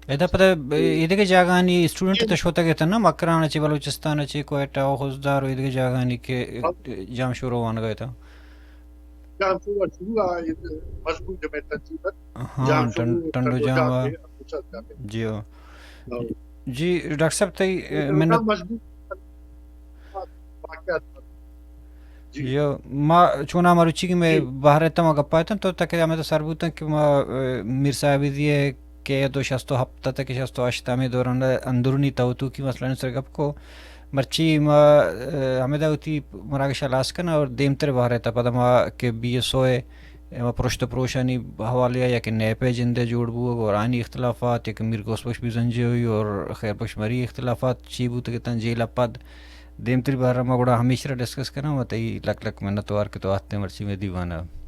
ادا پدا ایدگہ جاگہانی اسٹوڈنٹ تہ شوتگ اتن نا، مکران چہ، بلوچستان چہ، کوئٹہ و خضدار و ایدگہ جاگہانی کہ ہاں۔ جام شورو وانگا اتن۔ جام شورو شروع آ مضبوط جمع تنظیم ات۔ ہاں، جام ٹن-، شورو، ٹنڈو ٹنڈو جام جام آ۔ کے، جی ہاں۔ ہاں۔ جی ڈاکٹر صاحب، تئی، اے، منت۔ مضبوط واقعات۔ جی۔ یا ما چونا مروچی کہ میں بحر ءِ تہا ما گپا اتاں، تو تک ہمے تو سر بوتاں کہ ما، اے، میر صاحب دی ہے کہ تو شست و ہپت تک شست و ہشت ہمے دوران اندرونی توتوکی مسئلہ سر گپ کو۔ مرچی ما، اے، ہمے دا وتی مراگش ہلاس کن اور دیمتر بحر ءِ تہا پدا ما کہ بی ایس او ہے، اے، ما پرشت و پروشانی حوالے یا کہ نیپ ءِ جند ءِ جوڑ بوگ اور آنی اختلافات یا کہ میر گوس بخش بزنجوی اور خیر بخش مری اختلافات چی بوتگ اتاں جیل ءَ پد، دیمتری بحر ءَ ما گڑا ہمیشرا ڈسکس کناں۔ و تئی لک لک منت وار کہ تو آتے مرچی میں دیوان ءَ۔